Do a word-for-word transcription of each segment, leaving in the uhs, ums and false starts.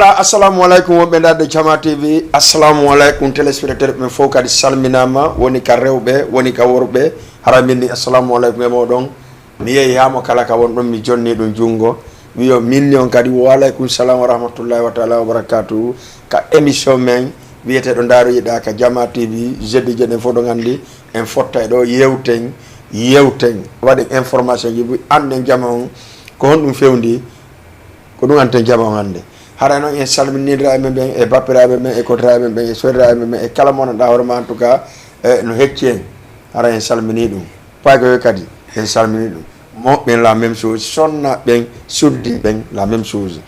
Ah, assalamu aleykum wonɓe ndaarde Jama T V. Assalamu aleykum téléspectateur ɓe fof kadi salminaama, woni ka rewɓe, woni ka worɓe. Hara min ni assalamu aleykum e mooɗon. Mi yehi haa mo kala ka wonɗon, mi jonni ɗum junngo. Mi yo min ni on kadi, wa aleykum salam wa rahmatullahi wa taala wa barakatuhu. Ka émission men wiyeteeɗo Ndaaroyiɗaa ka Jama T V, jeudi jeɗen fof ɗon anndi, en fotta e ɗo, yewten, yewten. Waɗen information ji, annden jama on, ko honɗum fewndi, ko ɗum anten jama on hannde. Hara noon en salminiraaɓe men ɓen, e bappiraaɓe men, e kotiraaɓe men ɓen, e soriraaɓe men ɓen, e kala mo nanɗaa hoore ma, en tout cas, e no hecci en. Hara en salminii ɗum. Paykoye kadi, en salminii ɗum. Mawɓe ɓen, la même chose. Sonnaaɓe ɓen, suddiiɓe ɓen, la même chose.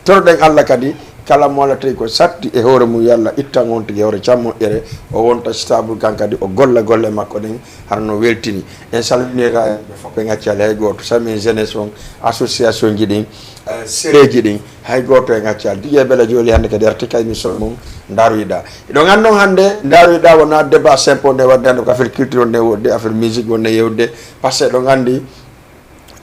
Toroɗen Allah kadi, kala mo Allah tawi ko satti e hoore mum, yo Allah ittan on tigi hoore cam moƴƴere, o wonta stable kan kadi, o golla golle makko ɗen, hara no weltini. En salminiraaɓe fof, en accaali hay gooto, sami en jeunesse on, association ji ɗin, eh, sereji ɗin, hay gooto en accaali. D J Bella Jolly hannde kadi arti ka émission mum, Ndaaroyiɗaa. Eɗon anndi noon hannde, Ndaaroyiɗaa wonaa débat simple nde waɗde hannde ko affaire culture wonde, wonde affaire musique wonde yewde, parce que eɗon anndi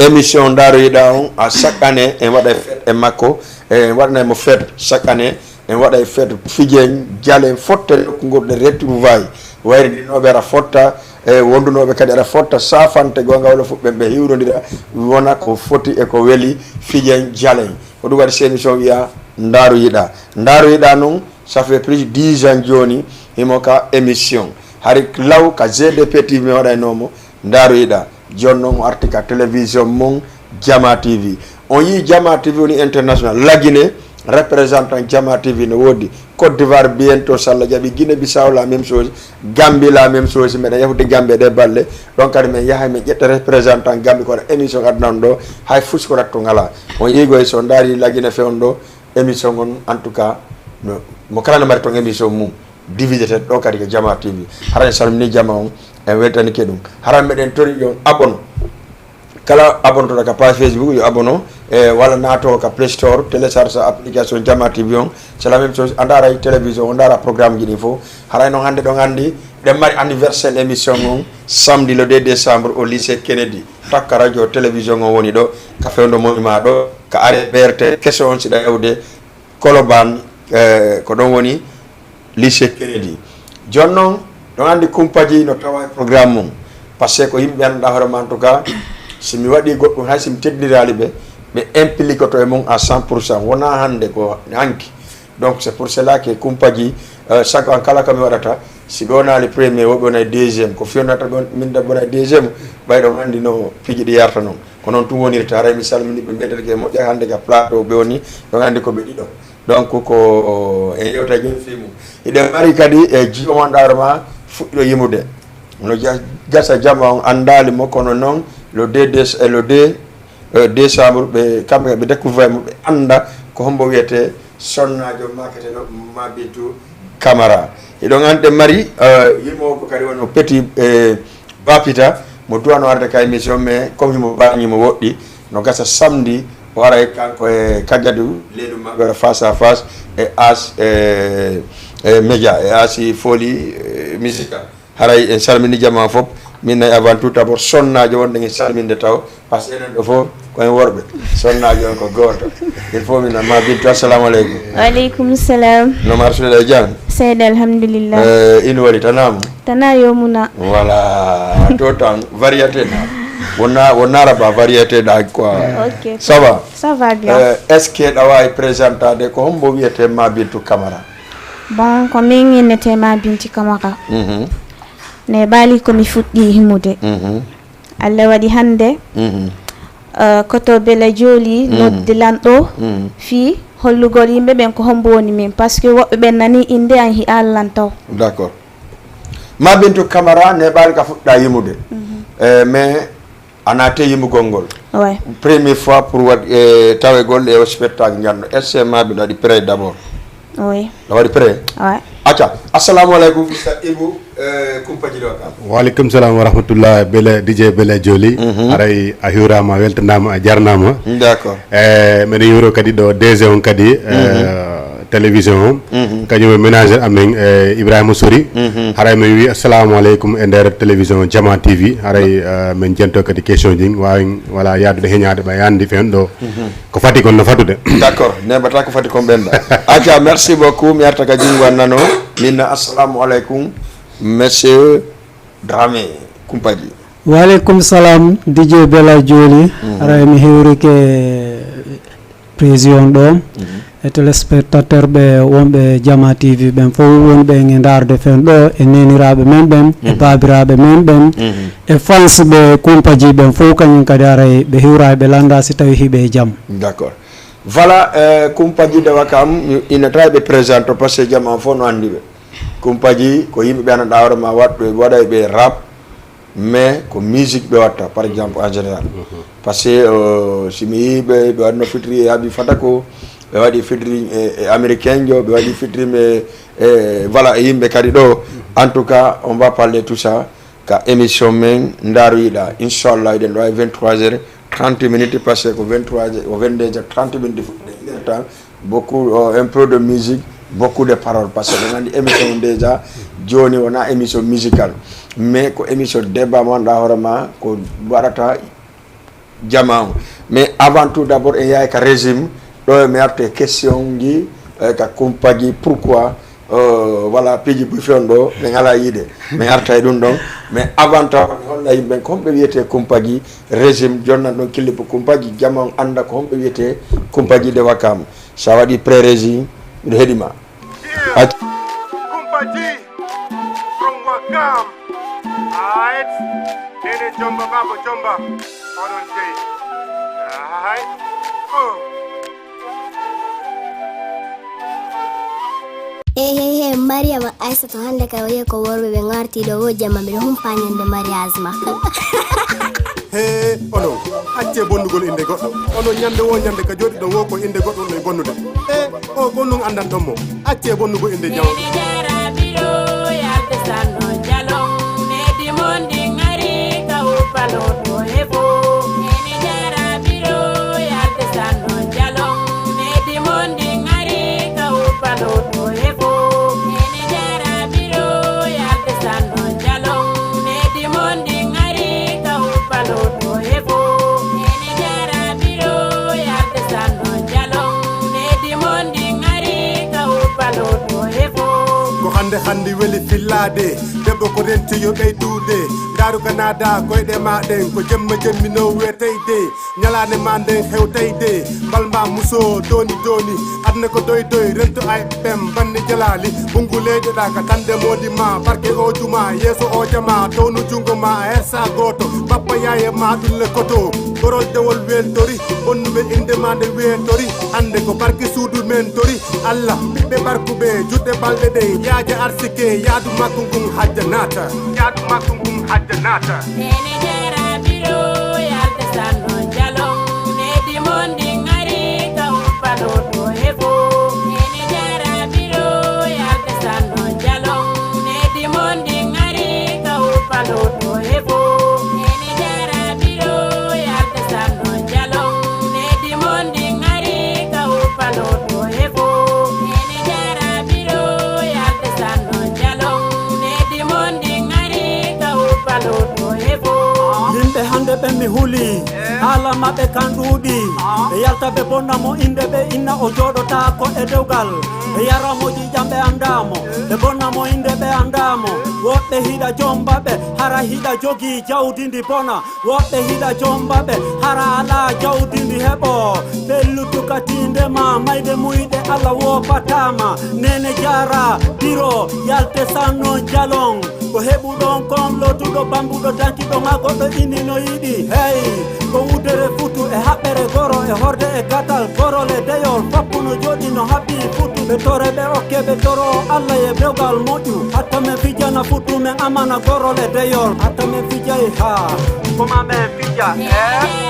émission Ndaaroyiɗaa on, à chaque année, en waɗa fête e makko, en waɗana mo fête chaque année, en waɗa fête fijen, jalen, fotte nokku ngol ɗe retrouvailles, wayridinnooɓe ara fotta, e wondunooɓe kadi ara fotta, safante goonga wala fuɓɓen ɓe hiwrondira, wona ko foti e ko weli, fijen, jalen. Ko ɗum waɗi si émission wiya Ndaaroyiɗaa. Ndaaroyiɗaa noon, ça fait plus dix ans jooni, himo ka émission. Hari law ka G D P T V mi waɗaynoomo, Ndaaroyiɗaa. Jooni noon o arti ka télévision mum, Jama T V. On yii Jama T V woni international. La Guinée, représentant Jama T V no woodi. Côte d'Ivoire, bientôt, so Allah jaɓi. Guinée Bissau, la même chose. Gambie, la même chose. Meɗen yahude Gambie ɗe balɗe. Ɗon kadi men yahay men ƴetta représentant Gambie, kono émission addunan ɗo, hay fuskorattu ngalaa. On yiigoy so ndaari La Guinée fewndo ɗo, émission on, en tout cas, no, mo kala no mari toon émission mum, divisete ɗo kadi ko Jama T V. Hara en salmini jama on, en weltanike ɗum. Hara meɗen tori yon abonné. Kala abontoɗo ka page Facebook, yo abonné, e walla naato ka Play Store, télécharge application Jama T V on. C'est la même chose, a ndaara télévision, o ndaara programme ji ɗin fof. Haray noon hannde ɗon anndi, ɗen mari anniversaire émission on, samedi le deux décembre au lycée Kennedy. Takka radio, télévision on woni ɗo, ka fewndo monument ɗo, ka arrêt B R T, keso on siɗa yawde Colobane, eh, ko ɗon woni lycée Kennedy. Jooni noon, ɗon anndi kumpaji no tawa e programme mum. Parce que ko yimɓe annduɗaa hoore ma, en tout cas, si mi waɗi goɗɗum, hay si mi teddiniraali ɓe, ɓe impliquoto e mum à cent pour cent. Wonaa hannde, ko hanki. Donc, c'est pour cela que kumpaji, eh, chaque an kala ko mi waɗata, si ɗonaali premier, woɓɓe wona e deuxième. Ko fiyonata ɗon, min da wona e deuxième, ɓay ɗon anndi no piiji ɗi yarta noon. Ko noon tun wonirta, haray mi salmini ɓe, mbiyetee ko e moƴƴa hannde ka plateau ɓe woni, ɗon anndi ko ɓe ɗiɗo. Donc, ko en yewta jooni fii mum. Hiɗen mari kadi e jiwo mon ɗaaro ma fuɗɗo yimude. No ja-, gasa jama on anndaali mo, kono noon le deux déce-, le deux, euh, décembre, ɓe, kamɓe ɓe découvrir mo, ɓe annda ko hombo wiyetee sonnaajo maketeɗo Ma Bintu Camara. Hiɗon anndi mari, euh, yimoowo ko kadi woni o petit, euh, Bapita, mo duwano arde ka émission, mais comme himo baañi mo woɗɗi, no gasa samedi, o ara e kanko e Kajadu, leydi maɓɓe waɗa face à face e As, e, e Média, e Asi Foli, e Musica. Haray en salmini jama fof, min nayi avant tout d'abord sonnaajo wonɗen e salminde taw, parce que enen ɗo fof ko en worɓe, sonnaajo on ko gooto. Il faut min Ma Bintu, assalamu aleykum. Wa aleykum salam. No marsuɗa e jam? Seydi, alhamdulillah. Eh, ina waɗi tanama? Tana yomuna. Voilà, to tan variété na. Wona, wona raba variété na quoi. Ok. Ça va? Ça va bien. Euh, est-ce que ɗa waawi présentade ko hombo wiyetee Ma Bintu Camara? Bon, ko min innetee Ma Bintu Camara. Mhm. Ne baali ko mi fuɗɗi himude. Mhm. Allah waɗi hannde, mhm, eh, ko to Bella Jolly, mhm, noddi lan ɗo, mhm, fii hollugol yimɓe ɓen ko hombo woni min, parce que woɓɓe ɓen nani innde an hi'aali lan taw. D'accord. Ma Bintu Camara, ne ɓaali ka fuɗɗa yimude. Mhm. Eh, mais a naate yimugol ngol. Ouais. Première fois pour waɗ, eh, tawegol e o spectacle njanno. Est-ce que Ma Bintu waɗi prêt d'abord? Oui. No waɗi prêt? Ouais. Acca. Assalamu aleykum, Mister Ibou, eh, Kumpaji ɗo kam. Wa aleykum salam wa rahmatullah, Bella, D J Bella Jolly. Mhm. Haray a hiwraama, a weltanaama, a jarnaama. D'accord. Eh, meɗen hiwro kadi ɗo D G on kadi, eh, mhm, Télévision o, kañum e ménageur amen, e Ibrahima Sori. Haray min wi assalamu aleykum e nder télévision Jama T V. Haray, eh, min jento kadi question ji, wawi wala yaadude heñade ɓay andi fen ɗo. Ko fati kon no fatude. D'accord, neɓata ko fati kon ɓenda. Aca, merci beaucoup. Mi arta ka jungo an nano. Min assalamu aleykum, monsieur Dramé Kumpaji. Waleykum salam, D J Bella Joli. Haray mi hewrike président ɗo, e téléspectateur ɓe wonɓe Jama T V ɓen fof, wonɓe e ndarde fen ɗo, e neniraɓe men ɓen, e babiraɓe men ɓen, e fans ɓe Kumpaji ɓen fof, kañum kadi haray ɓe hiwra ɓe landa si tawi hiɓe e jam. D'accord. Voilà, euh, Kumpaji de Wakam, ina tawi ɓe présente parce que jama fof no andi ɓe. Kumpaji ko yimɓe ɓe annduɗa hoore ma waɗɓe, waɗa e ɓe rap, mais ko musique ɓe watta, par exemple, en général. Parce que, euh, si mi yii ɓe, ɓe waɗno fitiri e Abi Fatako, ɓe waɗi fitiri e, e américain jo, ɓe waɗi fitiri e, e, voilà, e yimɓe kadi ɗo. En tout cas, on va parler tout ça ka émission men Ndaaru Yiɗa. Inchallah, eɗen ɗo e vingt-trois heures, trente minutes, parce que ko vingt-trois heures, ko vingt-deux heures trente minutes fof, une heure de temps. Beaucoup, euh, un peu de musique, beaucoup de paroles, parce que on a dit émission déjà, joni on a émission musicale. Mais ko émission débat mo annduɗa hoore ma, ko waɗata jama o. Mais avant tout d'abord, en yahay ka régime, ɗo e mi arte question ji, eh, ka Kumpaji, pourquoi, euh, voilà, piiji buy fewn ɗo, min ala yiide. Min arta e ɗum ɗon. Mais avant tout, mi holla yimɓe, ko homɓe wiyete Kumpaji, régime, jonnan ɗon killipu Kumpaji, jama on annda ko homɓe wiyete Kumpaji de Wakam. Sa waɗi pré-régie, miɗo heɗi ma. Ac- Kumpaji from Wakam. Aight. Nene Jomba, Baba Jomba. Oɗon jeyi. Aight. Oh. He he he, Mariama Aissatou, hannde kay o yehi ko worɓe ɓe ngarti ɗo, wo jamma mbiɗo humpa ñande mariage ma. He onon, accee bonnugol innde goɗɗo. Onon, ñande woo ñande ka jooɗiɗon woo ko innde goɗɗo wonno e bonnude. E o ko nun anndanɗon mo. Accee bonnugol innde Jama. Ko hannde hannde weli fillaade. Debbo ko renti yo ɓeydude. Ndaaru ka naada koyɗe ma ɗen. Ko jemma jemmi no weteyde. Ñalaande ma nden hewteyde. Bal ma muso doni doni. Aduna ko doy doy rento ay ɓen banni jalaali. Ɓunngu leyɗe ɗa ka tande moodi ma. Barke o juma yeeso o jama. Townu junngo ma a hersa gooto. Bappa yaaye ma ɗum le koto. Gorol dewol weltori. Bonnuɓe innde ma nde weetori. Hannde ko barke suudu men tori. Allah ɓiɓɓe barkuɓe juɗɗe balɗe ɗe yaaja arsike yaadu makko ngun hajja naata. Yaadu makko ngun hajja naata. Nene jara biro yalta sanno jalon. Nedi mondi ngari ka huppalo to hefo. Nene jara biro yalta sanno jalon. Nedi mondi ngari ka huppalo to hefo. Nene jara biro yalta sanno jalon. Nedi mondi ngari ka huppalo to hefo. Nene jara biro yalta sanno jalon. Nedi mondi ngari ka huppalo to hefo. Yimɓe hannde ɓen mi huli. Haala maɓɓe kan ɗuuɗi. Ɓe yalta ɓe bonna mo innde ɓe inna o jooɗotaako e dewgal. Ɓe yara mo ƴiiƴam ɓe anndaa mo. Ɓe bonna mo innde ɓe anndaa mo. Woɗɓe hiɗa jomba ɓe hara hiɗa jogii jawdi ndi bona. Woɗɓe hiɗa jomba ɓe hara alaa jawdi ndi heɓo. Pellutu ka tiinde ma mayde muyɗe Allah woopataama. Nene jaara biro yalte sanno jalon. Ko heɓuɗon kon lootuɗo bambuɗo dankiɗo ma goɗɗo inni no yiɗi. Hey, ko wudere futu e haɓɓere goro e horde e gatal gorol e deyol foppu no jooɗi no haɓɓi futu ɓe tore ɓe okke ɓe toro Allah e dewgal moƴƴu hatta men fijana futu men amana gorol e deyol hatta men fijay ha koma men fija e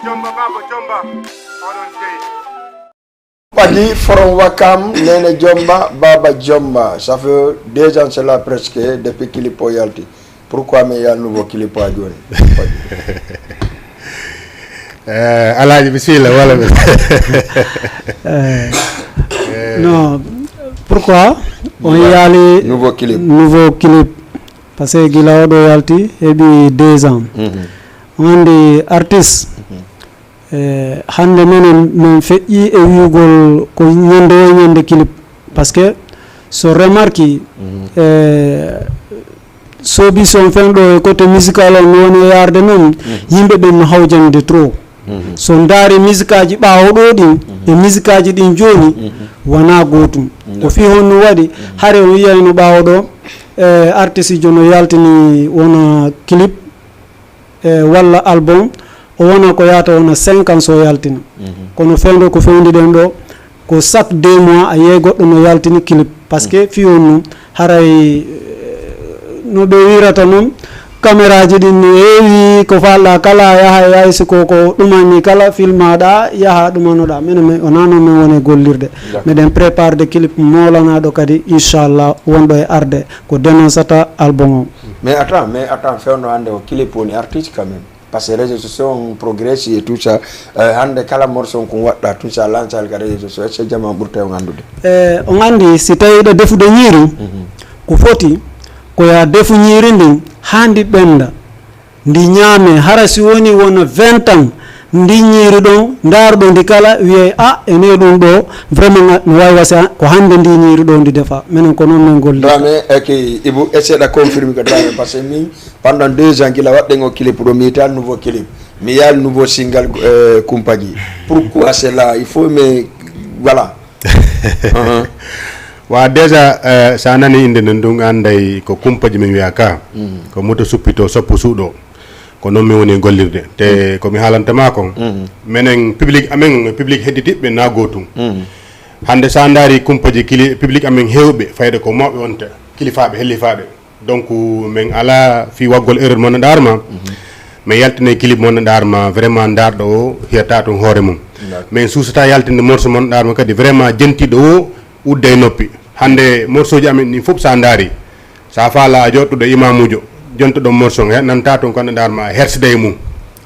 Jomba, Baba Jomba, oɗon jeyi. Padi from Wakam, Nene Jomba, Baba Jomba. Ça fait deux ans cela presque depuis clip o yalti. Pourquoi mi yaha nouveau clip ha joni? Eh, Alaaji, bisimilla, wala mi. Eh, non, pourquoi on yaali Nouveau clip. Nouveau clip? Parce que gila oɗo yalti heɓi deux ans. On andi artiste, eh, hande menen min feƴƴi e wiugol ko ñande o ñande clip. Parce que so remarque, eh, sobi son fen ɗo e côté musical on no woni e yarde noon, yimɓe ɓen no hawjande trop. So ndaari musique aji ɓaawo ɗo ɗin e musique aji ɗin jooni, wona gootum. Ko fii honno waɗi? Hare on yiyayno ɓaawo ɗo, eh, artiste jo no yaltini wona clip, eh, walla album, o wona ko yahata wona cinq ans so yaltina. Kono fewndo ko fewndi ɗen ɗo, ko chaque deux mois a yiyay goɗɗo no yaltini clip. Parce que fii on non, haray, eh, no ɓe wirata non, caméraji ɗin no heewi, ko falɗa kala a yaha e hay si ko ko ɗumanni kala filmaɗa, yaha ɗumanoɗa. Minen, min wona non min woni gollirde. Meɗen préparde clip molanaɗo kadi, inchallah, wonɗo e arde, ko dénoncata album o. Mais attends, mais attends, fewndo hande o clip woni artiste quand même. Parce que réseaux sociaux on progressi et tout ça. Euh, hande kala morceau on ko waɗɗa tout ça, lancel ka réseaux sociaux, est ce que jama ɓurte on andude? Eh, on andi si tawi ɗo defude ñiiri, ko foti ko ya defu ñiiri ndin haa ndi ɓenda, ndi ñaame, hara si woni wona vingt ans, ndi ñiiri ɗon, ndaaruɗo ndi kala, wiyay, "A, ene ɗum ɗo, vraiment, no waawi wasa ko hannde ndi ñiiri ɗo ndi defa." Minen ko noon min golli. Dame, eke Ibu, est ce que ɗa confirme ko Dame? Parce que min, pendant deux ans, gila waɗɗen o clip ɗo, mi yiita nouveau clip. Mi yaal nouveau single, euh, Kumpaji. Pourquoi cela? Il faut, mais, voilà. Wa déjà, eh, sa nani inde nden ɗum anday ko Kumpaji min wiya ka. Ko moto suppito sappo suuɗo. Ko noon mi woni e gollirde. Te ko mi haalanta ma kon. Menen public amen, public hedditiɓɓe na gootum. Hande sa ndaari Kumpaji kili-, public amen hewɓe fayde ko mawɓe wonta, kilifaɓe, hellifaɓe. Donc min ala fi waggol erreur mo naɗar ma. Min yaltine clip mo naɗar ma, vraiment ndarɗo o hiyata tun hoore mum. Min susata yaltinde morceau mo naɗar ma kadi, vraiment jentiɗo o udda e noppi. Hande morceau ji amen ɗin fof sa ndaari, sa faala a joɗɗuɗo imamujo, jontoɗo morceau, he nanta tun ko naɗar ma hersida e mum.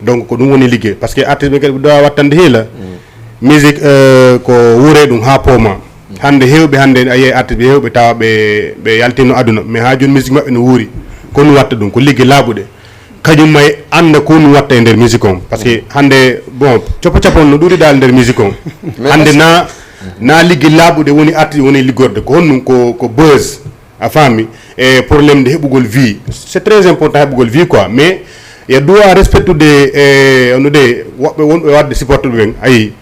Donc ko ɗum woni liggey, parce que artiste ɓe kadi ɓe ɗowa wattande hiila. Musique, euh, ko wuure ɗum ha pooma. Hande hewɓe hande a yiyay artiste ɓe hewɓe tawa ɓe, ɓe yaltino aduna, mais ha joni musique maɓɓe no wuuri. Ko ɗum watta ɗum, ko ligge laaɓuɗe. Kañum may anda ko ɗum watta e nder musique on, parce que hande, bon, coppo coppo on no ɗuuɗi dal nder musique on. Hande na, na ligge laaɓuɗe woni artiste woni liggorde, ko honɗum? Ko, ko buzz. A faami? E problème de heɓugol vie, c'est très important heɓugol vie quoi, mais ya doit respectude, e no de woɓɓe wonɓe wadde supportude ɓen, ayi,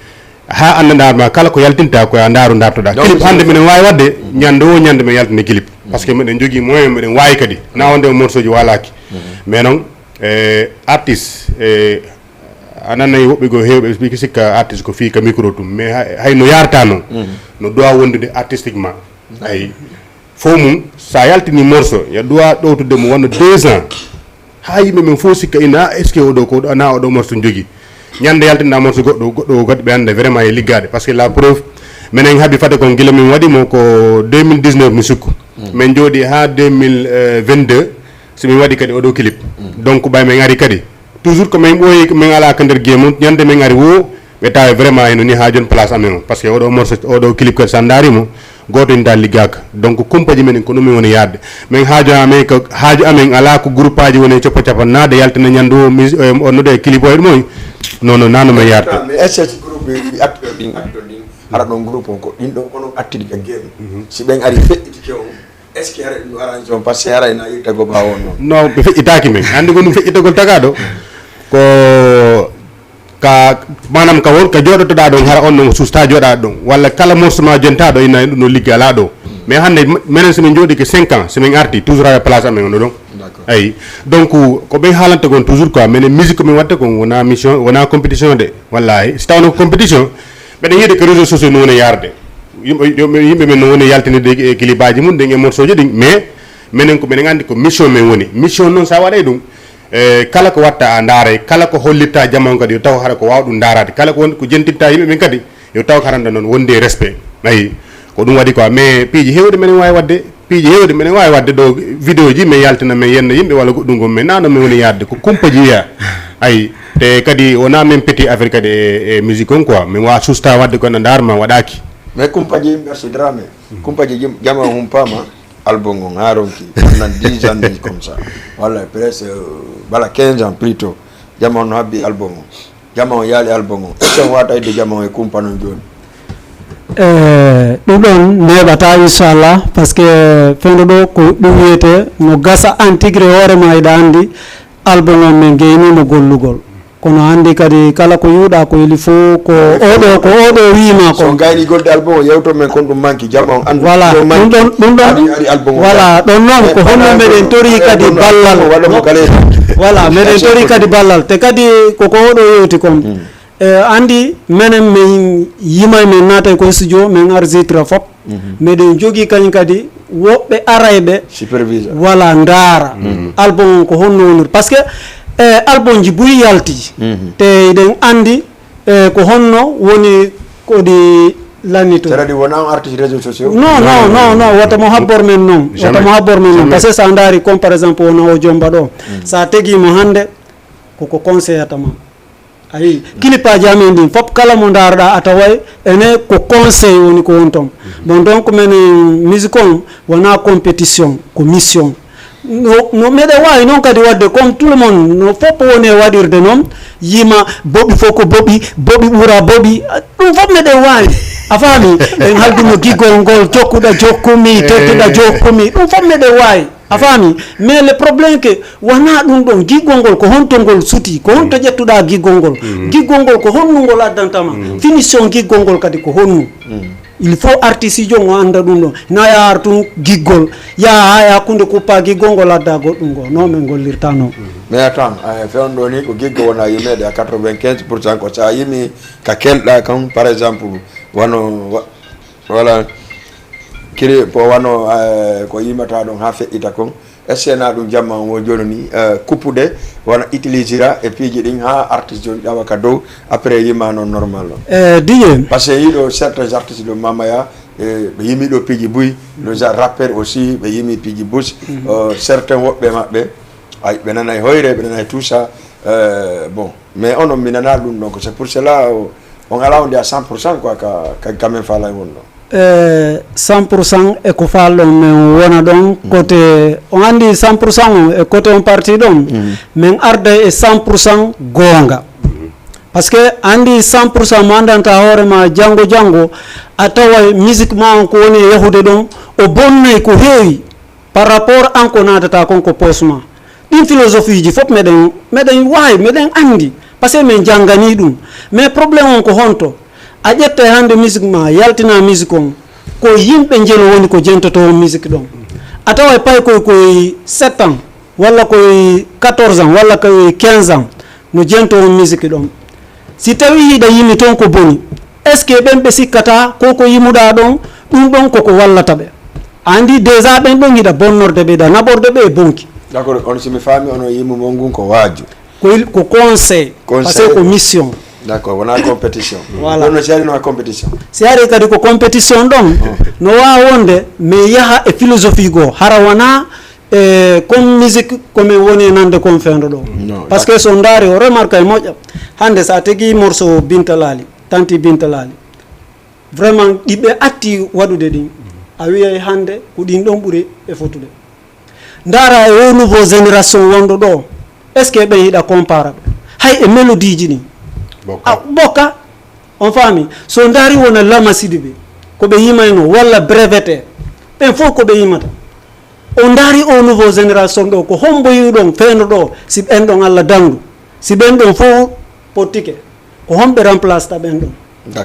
ha anda ndar ma kala ko yaltinta ko ya ndaru ndartoɗa. Clip hande minen wawi wadde ñande o ñande min yaltinde clip, parce que miɗen jogui moyen, miɗen wawi kadi na wonde morceau ji walaki. Mais noon, e artiste, e a nanay woɓɓe goo hewɓe explique sikka artiste ko fii ka micro tum, mais hay no yarta noon, no doit wondude artistiquement. Ayi. Fof mum, sa yaltini morceau, ya doit ɗowtude mo wonno deux ans. Ha yimɓe men fof sikka ina, est ce que oɗo ko na oɗo morceau jogui? Ñande yaltinɗa morceau goɗɗo, goɗɗo o kadi ɓe anda vraiment e liggade, parce que la preuve, minen haaɓi fade kon gila min waɗi mo ko deux mille dix-neuf mi sikku. Min jooɗi ha deux mille vingt-deux, so min waɗi kadi oɗo clip. Donc ɓay min ari kadi, toujours ko min ɓooyi, min ala ka nder guiye mum, ñande min ari wo, ɓe tawi vraiment eno ni ha joni place amen o, parce que oɗo morceau, oɗo clip kadi sa ndaari mo, goto inta liggaka. Donc kumpaji men ko ɗum min woni yaadde. Min haaju amen ko, haaju amen ala ko groupe aji woni e coppo capan naade yaltina ñande o, mis-, e, on node clip o e ɗum o. Non, non, nano min yarde. Mais est ce que groupe ɗi acteur ɗin, acteur ɗin, hara ɗon groupe on ko ɗin ɗon kono attidi ka game? Si ɓen ari feƴƴitike on, est ce que hara ɗum arrange on, parce que hara ena yirta go ɓawo on non? Non, ɓe feƴƴitaki men. Andi ko ɗum feƴƴitagol tagaɗo ko ka, manam ka won ka joɗotoɗa ɗon, hara on non susta joɗaɗo ɗon, walla kala morceau ma jontaɗo ina ɗum no liggi ala ɗo. Mais hande menen so min joɗike cinq ans, so min arti toujours ala place amen on ɗon. Ayi. Donc ko ɓen haalanta kon toujours quoi, menen musique ko min watta kon wona mission, wona compétition de. Wallahi si tawno ko compétition, mbeɗen yiide ko réseau sociaux no woni yarde. Yimɓe, yimɓe men no woni yaltinirde e clip aji mum ɗin e morceau ji ɗin, mais menen ko minen andi ko mission men woni. Mission noon sa waɗay ɗum, E kala ko watta a ndaaray, kala ko hollitta jama on kadi yo taw hara ko waawa ɗum ndaaraade, kala ko won ko jentitta yimɓe ɓen kadi yo taw ko haranda noon wondi e respect. Ayi, ko ɗum waɗi quoi. Mais piiji heewɗi menen waawi waɗde, piiji heewɗi menen waawi waɗde ɗo, vidéo ji men yaltina men yenna yimɓe walla goɗɗum gom men nano men woni yaadde ko kumpaji wiya. Ayi, te kadi wona men peti affaire kadi e, e musique on quoi, min wawa susta waɗde ko ena ndaar ma waɗaki. Mais kumpaji merci drame, kumpaji jim- jama humpama. Album on ha ronki nan dix ans ni comme ça, walla presque bala quinze ans plutôt. Jama on habbi album on, jama on yaali album on, est ce que on wata idde jama on e kumpa non joni? E ɗum ɗon neɓata inchallah, par ce que fewndo ɗo ko ɗum wiyete no gasa an tigre hoore ma eɗa andi album on min geynimo gollugol. Kono hannde kadi kala ko yuuɗa ko ili fof ko oɗo ko oɗo wiima so ko gayni golde album o yewto men kon ɗum manki jama on andu voilà ɗo ɗum manki. Ɗon ɗum ɗon Ari- ari album o voilà manki. Ɗon noon ko honno meɗen tori kadi ballal Waɗa mo kala voilà meɗen tori kadi ballal te kadi koko oɗo yewti kon e andi menen min yimay min naatay ko studio min argitra fop meɗen jogii kañum kadi woɓɓe arayɓe superviseur. Voilà ndaara album on ko honno woniri par ce que e album ji buy yalti te eɗen andi e ko honno woni ko ɗi lannito Cela dit wona on artiste réseaux sociaux. Non, non, non, non, wata mo habbor men non. Wata mo habbor men non. Parce que sa ndaari comme par exemple wona o jomba ɗo. Sa tegi mo hannde koko conseillata ma. Ayi, kilipaji amen ɗin fop kala mo ndaarɗa a taway ene ko conseil woni ko won ton. Bon donc menen musique on wona compétition ko mission. No, no meɗen wawi noon kadi wadde comme tout le monde no fof woni e waɗirde noon yima boɓi fof ko boɓi boɓi ɓura boɓi ɗum fof meɗen wawi a faami en halduno giggol ngol jokkuɗa jokkumi tedduɗa jokkumi ɗum fof meɗen wawi a faami mais le problème que wona ɗum ɗon giggol ngol ko honto ngol suti ko honto ƴettuɗa giggol ngol giggol ngol ko honnu ngol addantama finition giggol ngol kadi ko honnu il faut artiste ijo ngo anda ɗum ɗo na yaar tun giggol yaha ha e hakkunde kuppa giggol ngol adda goɗɗum ngo no min gollirta no Mais attends, eh, fewndo ɗo ni ko giggo wona yimeede à quatre-vingt-quinze pour cent ko sa yimi ka kelɗa kan par exemple wano wa- wala kiri ko wano eh, ko yimata ɗon ha feƴƴita kon est ce que na ɗum jamma on wo joni ni eh, kuppude wona utilisira e piiji ɗin ha artiste joni ɗawa ka dow après yima noon normal noon e diƴe parce que yiɗo certains artistes ɗo mamaya e ɓe yimi ɗo piiji buy déjà rappeur aussi ɓe yimi piiji bus euh, certains woɓɓe maɓɓe ay ɓe nanay hoyre ɓe nanay tout ça euh, bon mais onon mi nana ɗum donc c'est pour cela o- on ala wonde à cent pour cent quoi ka ka- quand même falay wonno e cent pour cent e ko falɗon min wona ɗon côté on andi cent pour cent on e côté on parti ɗon min arda e cent pour cent goonga par ce que andi cent pour cent mo andanta hoore ma janngo janngo a tawa musique ma on ko woni e yahude ɗon o bonnay ko heewi par rapport an ko nadata kon ko poosma ɗin philosophie ji fof meɗen meɗen wawi meɗen andi par ce que min janngani ɗum mais problème on ko honto a ƴetta e hannde musique ma yaltina musique on ko yimɓe njelo woni ko jentoto on musique ɗon a tawa e pay koye koye sept ans walla koye quatorze ans walla koye quinze ans no jento on musique ɗon si tawi hiɗa yimi toon ko boni est ce que ɓen ɓe sikkata ko ko yimuɗa ɗon ɗum ɗon koko wallata ɓe andi déjà ɓen ɗon hiɗa bonnorde ɓe hiɗa naɓorde ɓe e bonki d'accord on simi faami ono yimu mon ngun ko waaju ko il- ko conseil parce que ko mission d'accord wona compétition Voilà. Ɗon no seeri no compétition si ari kadi ko compétition ɗon no wawa wonde mais yaha e philosophie goo hara wona e comme musique komin woni e nande kon fewndo ɗo Non, par ce que so ndaari o remarque e moƴƴa hande sa tegi morceau bintalali tanti bintalali vraiment ɗiɓe atti waɗude ɗin a wiyay hande ko ɗin ɗon ɓuri e fotude ndaara e o nouveau génération wonɗo ɗo est ce que ɓen hiɗa compara ɓe hay e mélodie ji ɗin a bokka on faami so ndaari wona lama sidibe ko ɓe yimayno walla brevete ɓen fof ko ɓe yimata o ndaari o nouveau génération ɗo ko hombo yiɗon feeno ɗo si ɓen ɗon allah dandu si ɓen ɗon fof pottike ko homɓe remplace ta ɓen ɗon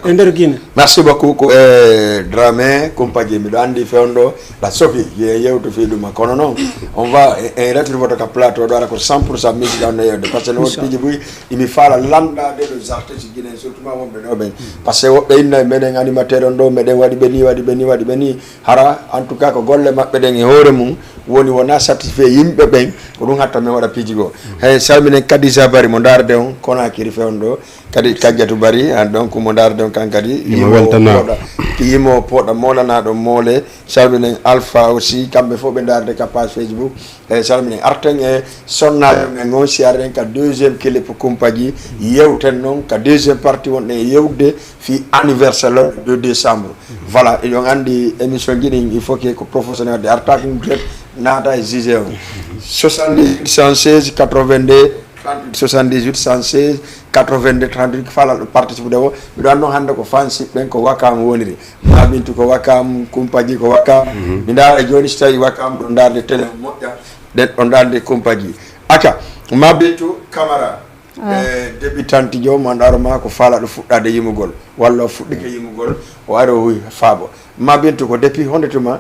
e nder guine merci beaucoup ko e drame kumpaji miɗo andi fewndo la sofi ye yewto fi ɗuma kono noon on va en retire votre ka plateau ɗo ala ko cent pour cent musique anno yewde par ce que no won piiji buy imi faala landade ɗo artiste guine surtout ma wonɓe ɗo ɓen par ce que woɓɓe inna meɗen animateur on ɗo meɗen waɗi ɓe ni waɗi ɓe ni waɗi ɓe ni hara en tout cas ko golle maɓɓe ɗen e hoore mum woni wona satisfait yimɓe ɓen, ko ɗum hatta min waɗa piiji goo. Hey, salminen Kadija Bari mo ndaarde on Konakiri fewndo ɗo, kadi Kajjatu Bari, ah, donc mo ndaarde on kan kadi. Imo weltana. Pooɗa, yimo pooɗa, moolanaɗo moole. Salminen Alpha aussi, kamɓe fof ɓe ndaarde ka page Facebook. Hey, salminen, arten e sonnaajo men on, si arten ka deuxième clip Kumpaji, yewten noon ka deuxième partie wonɗen e yewde fi anniversaire le deux décembre. Voilà, eɗon anndi émission ji ɗin, il faut que ko professionnel de arta ɗum jet naata e juge on. Soixante-dix-huit cent seize quatre-vingt-deux trente-huit, soixante-dix-huit cent seize quatre-vingt-deux trente-huit, ko faalaaɗo participe de o. Miɗo anndi noon hannde ko fansi ɓen ko Wakam woniri. Ma Bintu ko Wakam, Kumpaji ko Wakam. Mi ndaara jooni si tawi Wakam ɗo ndaarde télé o moƴƴa, ɗen ɗo ndaarde Kumpaji. Aka, Ma Bintu Camara. E débutante jo, mo ndaaro ma ko faalaaɗo fuɗɗaade yimugol, walla o fuɗɗike yimugol, o ari o wi faabo. Ma Bintu, ko depuis honde tuma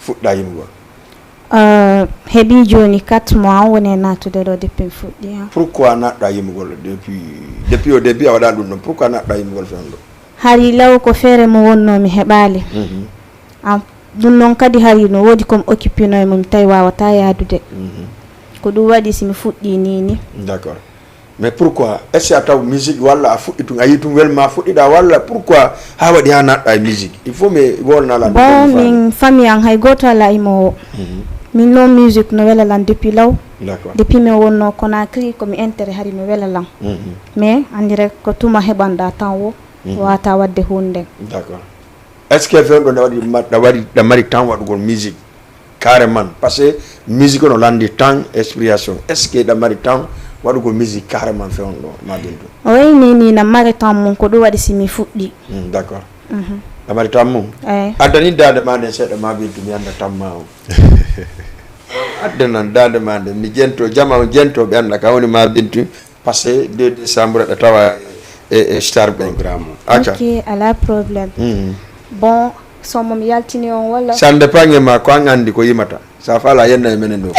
fuɗɗa yimugol? Euh, heɓi jooni quatre mois, on woni e naatude ɗo depuis mi fuɗɗi, hein. Pourquoi naatɗa yimugol depuis, depuis au début a waɗa ɗum ɗon? Pourquoi naatɗa yimugol fewndo? Hari law ko feere mo wonno mi heɓaali. Mhm. Am, ɗum noon kadi hari no woodi ko mi occupino e mum, mi tawi wawata yaadude. Mhm. Ko ɗum waɗi si mi fuɗɗi ni ni. D'accord. Mais pourquoi? Est-ce que a taw musique walla a fuɗɗi tun, a yi tun welma fuɗɗiɗa walla pourquoi ha waɗi ha naatɗa e musique? Il faut mi wolna la. Bon, min famille an hay gooto ala imo. Mhm. Min noon musique no wela lan depuis law. D'accord. Depuis mi wonno Conakry ko mi intérêt hari no wela lan. Mhm. Mais andi rek ko tuma heɓanɗa temps o, mhm, wata wadde hunde. D'accord. Est-ce que fewndo ɗa waɗi ma-, ɗa waɗi, ɗa mari temps waɗugol musique? Carrément, parce que musique no landi temps, inspiration. Est-ce que ɗa mari temps waɗugol musique carrément fewndo ɗo, Ma Bintu? Oui, ni, ni na mari temps mum, ko ɗum waɗi si mi fuɗɗi. Hmm, d'accord. Mhm. Ɗa mari temps mum? Eyi. Addani daande ma nden seeɗa, Ma Bintu, mi annda temps ma o. Addanan daande ma nden, mi jento, jama on jento, ɓe annda ka woni Ma Bintu. Parce que deux décembre ɗa tawa e, e star ɓen. Programme o. Acca. Ok, ala problème. Hmm. Bon, so mo mi yaltini on walla? Ça dépend e ma, ko an andi ko yimata. Sa fala yenna e menen ɗo.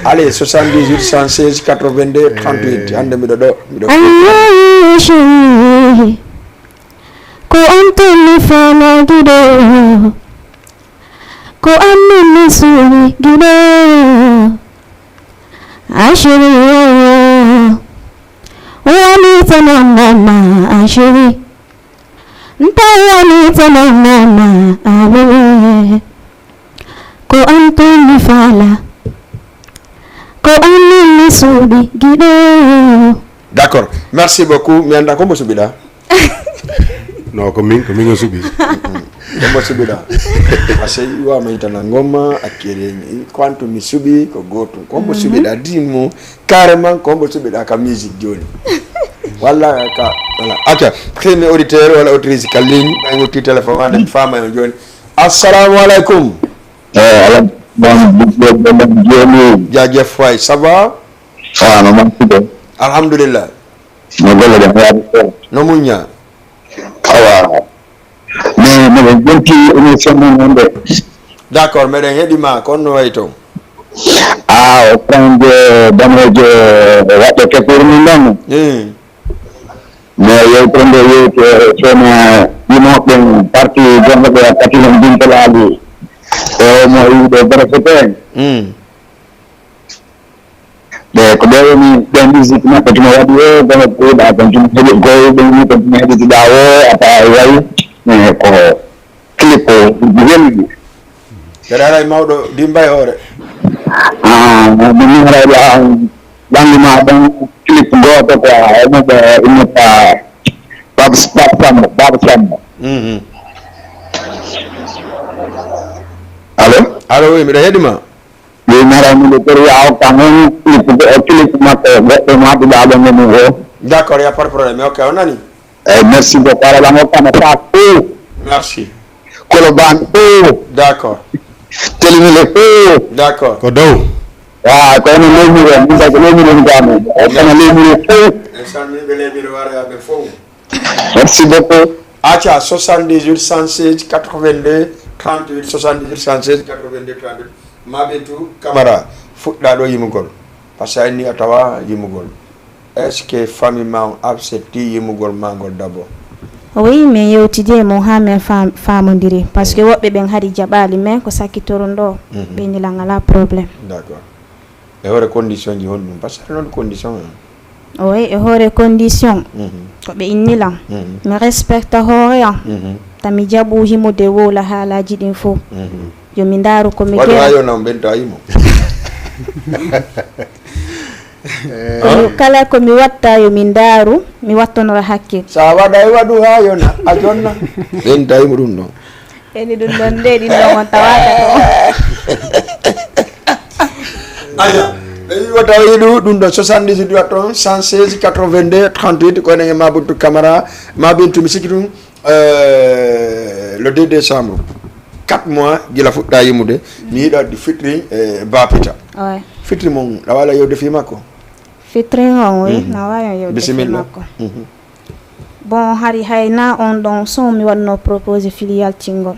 Allez, soixante-dix-huit cent seize quatre-vingt-deux trente-huit. Hande miɗo ɗo, miɗo. Ayo, chérie. Ko an tan mi fala giɗo. Ko an min mi suuɗi giɗo. A chérie, o woni tan on mama, a chérie. Nta woni tan on mama, a bébé. Ko an tan mi fala. Ko an min mi suuɗi giɗo. D'accord. Merci beaucoup. Mi annda ko mo suɓiɗa. Non, ko min, ko min o suɓi. Ko mo suɓiɗa. Parce que iwa ma itana ngoma, a kere, ko an to mi suɓi, ko goto. Ko mo suɓiɗa, din mo, carrément, ko mo suɓiɗa ka musique joni. Walla ka, voilà. Acca, premier auditeur walla auditrice ka ligne, ɓay gotti téléphone, wande mi fama on joni. Assalamu alaikum. Eh, ala, bon, bon, bon, bon, joni. Jaajëf waay, ça va? Ah, no mantude. Alhamdulillah. No golle ɗen yaari ɗon. No muñña. Awa. Mais miɗen jenti émission mon on de. D'accord, meɗen heɗi ma, ko on no wayi toon? Ah, o kanje danejo waɗɗo kefir min ɗon. Hmm. Mais yewtere nde yewte sona yimoɓe ɓen parti gonɗo ɓe a katilen bintalaali. E o mo yiɗo beresete. Hmm. Ɓe ko ɓe woni ɓe musique maɓɓe tuma waɗi o, kono kuuɗa kon tuma heɓi goy ɓe ni kon tuma heɓitiɗa o, ata wayi, eh, ko clip o welɗi. Mbeɗa ara e mawɗo Dimba e hoore. Ah, mi mara la ɓangi ma ɗon clip goto ko e mo ɓe innata Baba, Baba Sambo, Baba Sambo. Mhm. Allo? Allo, oui, mbiɗa heɗi ma. Ɗi mara miɗo tori a hokka mon clip go-, clip makko goɗɗo mo haɗuɗa ɗo mo ɗum o. D'accord, y a pas de problème. Ok, on nani? Eh, merci beaucoup. Ala lan hokkama fa fof. Merci. Kolobane fof. D'accord. Telimile fof. D'accord. Ko dow. Wa, ko ene lomiro, min tawi ko lomiro mi gano. Hokkama lomiro fof. En salmini ɓe lomiro wara ɓe fof. Merci beaucoup. Acca, soixante-dix-huit cent seize quatre-vingt-deux trente-huit, soixante-dix-huit cent seize quatre-vingt-deux trente-huit. Ma Bintu Camara, fuɗɗa ɗo yimugol. Parce que a inni a tawa yimugol. Est-ce que famille ma on accepti yimugol ma ngol d'abord? Oui, min yewtidi e mum haa min faam- faamondiri, parce que woɓɓe ɓen hari jaɓaali, mais ko sakkitoruɗo ɓe nilan alaa problème. D'accord. E hoore condition ji honɗum? Parce que noon condition en. Oui, e hoore condition ko ɓe inni lan. Mi respecta hoore an. Tan mi jaɓu himude wowla haalaaji ɗin fof. Yo mi ndaaru ko mi Waɗu gera. Haa yona on ɓenta yimo. Kono kala ko mi watta yo mi ndaaru, mi wattanora hakkil. Sa waɗa e waɗu haa yona a jonna. Ɓenta yimo ɗum ɗon. Eni ɗum ɗon nde ɗin ɗon on tawaka ɗo. Aya, ɓe wi wata yiɗu ɗum ɗo soixante-dix-huit watton cent seize quatre-vingt-deux trente-huit, ko enen e Mabuntu Camara, Mabintu mi sikki ɗum, euh, le deux décembre, quatre mois gila fuɗɗa yimude, mi yiɗa ɗi fitri e bapita. Ouais. Fitri mon, a wala yewde fi makko? Fitri on, oui, na wawi yewde fi Bisimilla. Makko. Bon, hari hay na on ɗon son mi waɗno proposé fili yaltingol.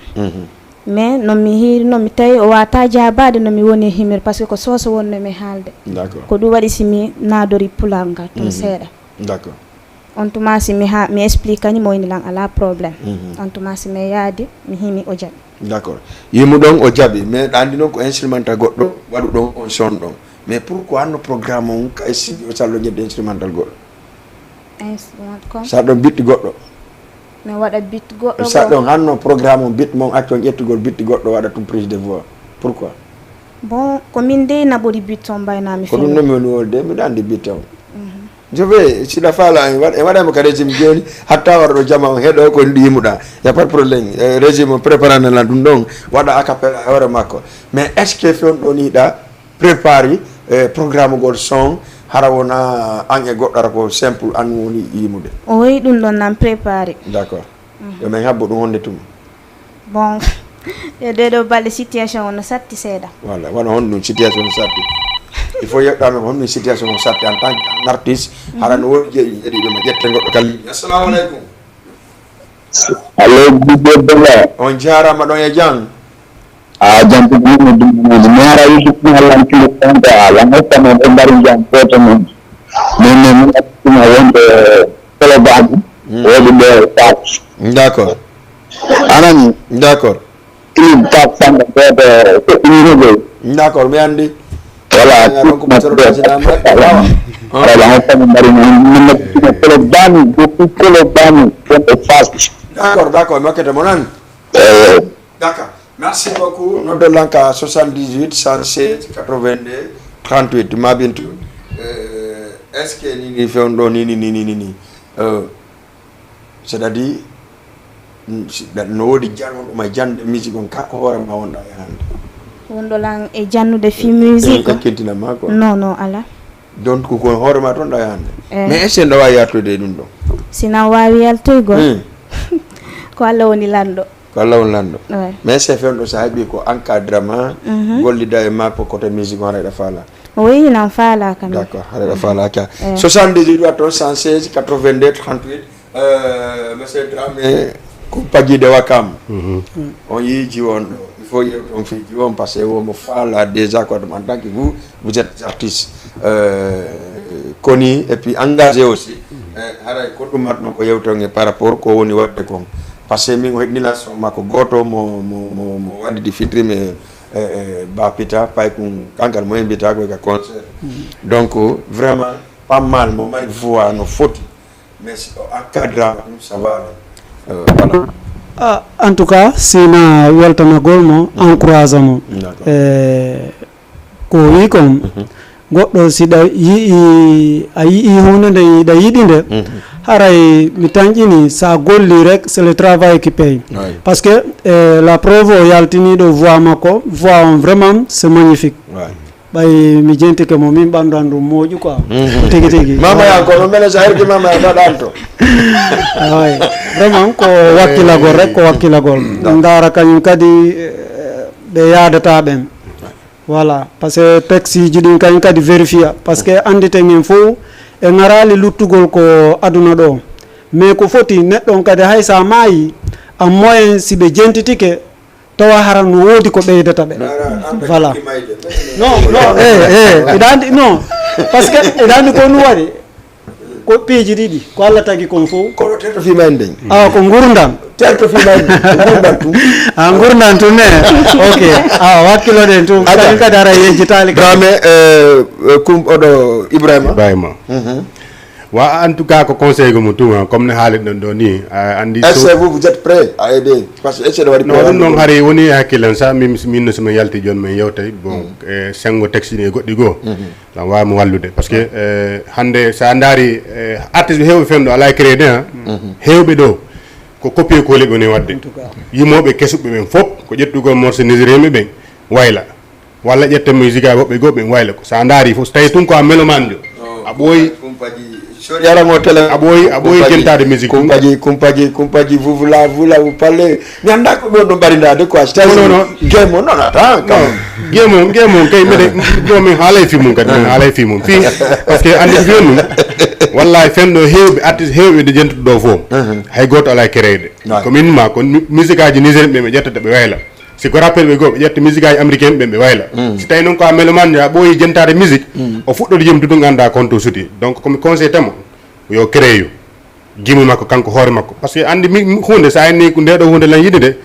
Mais no mi hiiri, no mi tawi o wata jaabaade no mi woni himir, parce que ko soso wonno mi haalde. D'accord. Ko ɗum waɗi si mi naadori pulaar ngal tun seeɗa. D'accord. On tuma si mi ha mi explique ni mo ini lan ala problème. On tuma si mi yaadi mi himi o jaɓi. D'accord. Yimu ɗon o jaɓi, mais ɗa andi noon ko instrumental goɗɗo waɗu ɗon on son ɗon. Mais pourquoi hanno programme on kay si o sallo jedde instrumental goɗɗo? Instrument comme Sa ɗon bitti goɗɗo. mi waɗa bit goɗɗo Sa goo. Ɗon hanno programme on bit mon accu on ƴettugol bitti goɗɗo waɗa tum prise de voix. Pourquoi? Bon, ko min dey naɓori bit on mbayna mi Ko ɗum fini. Noon mi woni wolde, miɗa andi bitti on. Je vais, siɗa faala en waɗ- en waɗa mo ka régime joni, hatta wara ɗo jama on heɗo ko ndi yimuɗa. Y a pas de problème. Eh, régime on préparana lan ɗum ɗon, waɗa a cappella e hoore makko. Mais est-ce que fewndo ɗon yiɗa préparé, eh, programme gol son, hara wona an e goɗɗo ara ko simple an woni yimude? O wi ɗum ɗon nan préparé. D'accord. Yo men habbo ɗum honde tuma. Bon, e ɗeɗo balɗe situation on no satti seeɗa. Voilà, wano honɗum situation no satti. Il faut yeɗɗa men honɗum situation no satti en tant que artiste. Hara no woni jeeɗi jeeɗi ɗum ƴette goɗɗo kala. Assalamu alaikum. Allo, Djibo Bella. On jarama ɗon e jam. A jam ko ɗum ɗum ɗum mi ara Yusuf mi hallan kilo konta a lan hokka men ɓe mbari jam foto men. Min min mi attuma wonde kolo baji. Wodi ɓe fat. D'accord. Anani. D'accord. Ɗum fat sanda foto ko ɗum ɗum. D'accord, mi andi. Voilà. Ɗon ko ɓe toro ɗasinama. Voilà. Voilà, hokka men mbari men. Min attuma kolo bani, ko kolo bani wonde fat. D'accord, d'accord, mi hokkete mo nan. Eh, D'accord. Merci beaucoup. Noddo lanka soixante-dix-huit cent seize quatre-vingt-deux trente-huit Mabintu. Euh, est-ce que ni ni fewndo ni ni ni ni ni ni? Euh, c'est-à-dire mm, si- da- no wodi jan wonɗo ma jande musique on ka ko hoore ma wonɗa e hande. Wonɗo lan e jannude fi musique. Ekkintina ma quoi. Non, non, ala. Donc ko hoore ma ton ɗa e hande. Eh. Mais est-ce que ɗa wawi yaltude e ɗum ɗon? Sina wawi yaltoygol. Hmm. Ko Allah woni lanɗo. Ko Allah on lanɗo. Ouais. Mais c'est fewndo sa heɓi ko encadrement gollida e makko côté musique on haɗa faala. O wi nan faala kam. D'accord, haɗa faala ka. Soixante-dix-huit watto cent seize quatre-vingt-deux trente-huit. Euh, monsieur Dramé, ko pagiɗe wakam. On yii jiwo on ɗo. Il faut yewton fi jiwo on parce que womo faala déjà ko ɗum en tant que vous, vous êtes artiste. Euh, koni et puis engagé aussi. Eh, haray ko ɗum matno ko yewton e par rapport ko woni waɗde kon. Parce que min o heɗnila son makko goto mo mo mo mo waɗidi fitri mais eh, eh, ba pita pay kun kankal mo mbita ko ka concert. Donc vraiment pas mal mo mari voix no foti. Mais si o encadrama ɗum ça va. Euh, voilà. Ah, en tout cas sina weltanagol mo encourage mo. D'accord. E ko wi kon goɗɗo si ɗa yi'i a yi'i hunde nde ɗa yiɗi nde haray mi tanƴini sa golli rek c'est le travail qui paye. Oui. Parce que eh, la preuve o yaltiniɗo voix makko voix on vraiment c'est magnifique. Ouais. Ɓay mi jentike mo min ɓandu an ɗum moƴu quoi. Tigi tigi. Mama yan ko no mele sa herki mama yan ɗaɗan to. Ay, vraiment ko wakkilagol rek ko wakkilagol. Ndara kañum kadi eh, ɓe yaadata ɓen. Voilà, parce que texte ji ɗin kañum kadi vérifier parce que andite min fof e ŋarali luttugol ko aduna ɗo. Mais ko foti neɗɗo on kadi hay sa maayi a moyen si ɓe jentitike tawa hara no woodi ko ɓeydata ɓe. Voilà. Non, non, eh, eh, eɗa andi non. Parce que eɗa andi ko ɗum waɗi. Oppeeji ɗiɗi, ko Allah tagi kon fof. Kono terto fima en nden. Awa ko ngurdam. Terto fima en nden. Ko ngurdam tun. A ngurdam tun ne. Ok. Awa wakkiloɗen tun. Aja. Kañum kadi ara yejjitaali kadi. Drame, eh, eh, kum oɗo Ibrahima. Ibrahima. Wa en tout cas ko conseil ko mo tuma comme ne haalirɗon ɗo ni a andi. Est-ce que vous, vous êtes prêt à aider? Parce que est-ce que waɗi non ɗum noon haray woni e hakkillan sa min min no somi yalti jooni min yewtay bon e senngo taxi ni e goɗɗi goo. Lan waawi mo wallude parce que eh, hannde so a ndaari eh, artiste ɓe heewɓe fenɗo alaa e crédit ha heewɓe ɗo ko copier coller ɓe woni waɗde. Yimooɓe kesuɓe ɓen fof ko ƴettugol morceau nigérienɓe ɓen wayla walla ƴetta musique a woɓɓe goo ɓen wayla ko so a ndaari fof so tawi tun ko a melomanjo a ɓooyi Yaramo télé. A ɓooyi a ɓooyi jentaade musique. Kumpaji kumpaji kumpaji vous voulez vous là vous parlez. Mi annda ko ɓe on ɗum ɓarindaade quoi. C'est non non. Game on non attends quand même. Game on game on kay mbeɗe ɗo min haalay fi mum kadi min haalay fi mum fi parce que anndi ko fiyon ɗum wallahi fenɗo heewɓe artiste heewɓe de jentuɗo ɗo fof hay gooto alaa e kereyde ko min ma ko musique aji nigérien ɓe ɓe ƴettata ɓe wayla si ko rappeur ɓe goo ɓe ƴetta musique aji américain ɓen ɓe wayla si tawi noon ko a melomane a ɓooyi jentaade musique o fuɗɗoto yimtude ɗum annda konto suti donc komi conseil tamo yo créeyu gimi makko kanko hoore makko par ce que anndi mi huunde so a inni ko nde ɗo huunde lan yiɗi de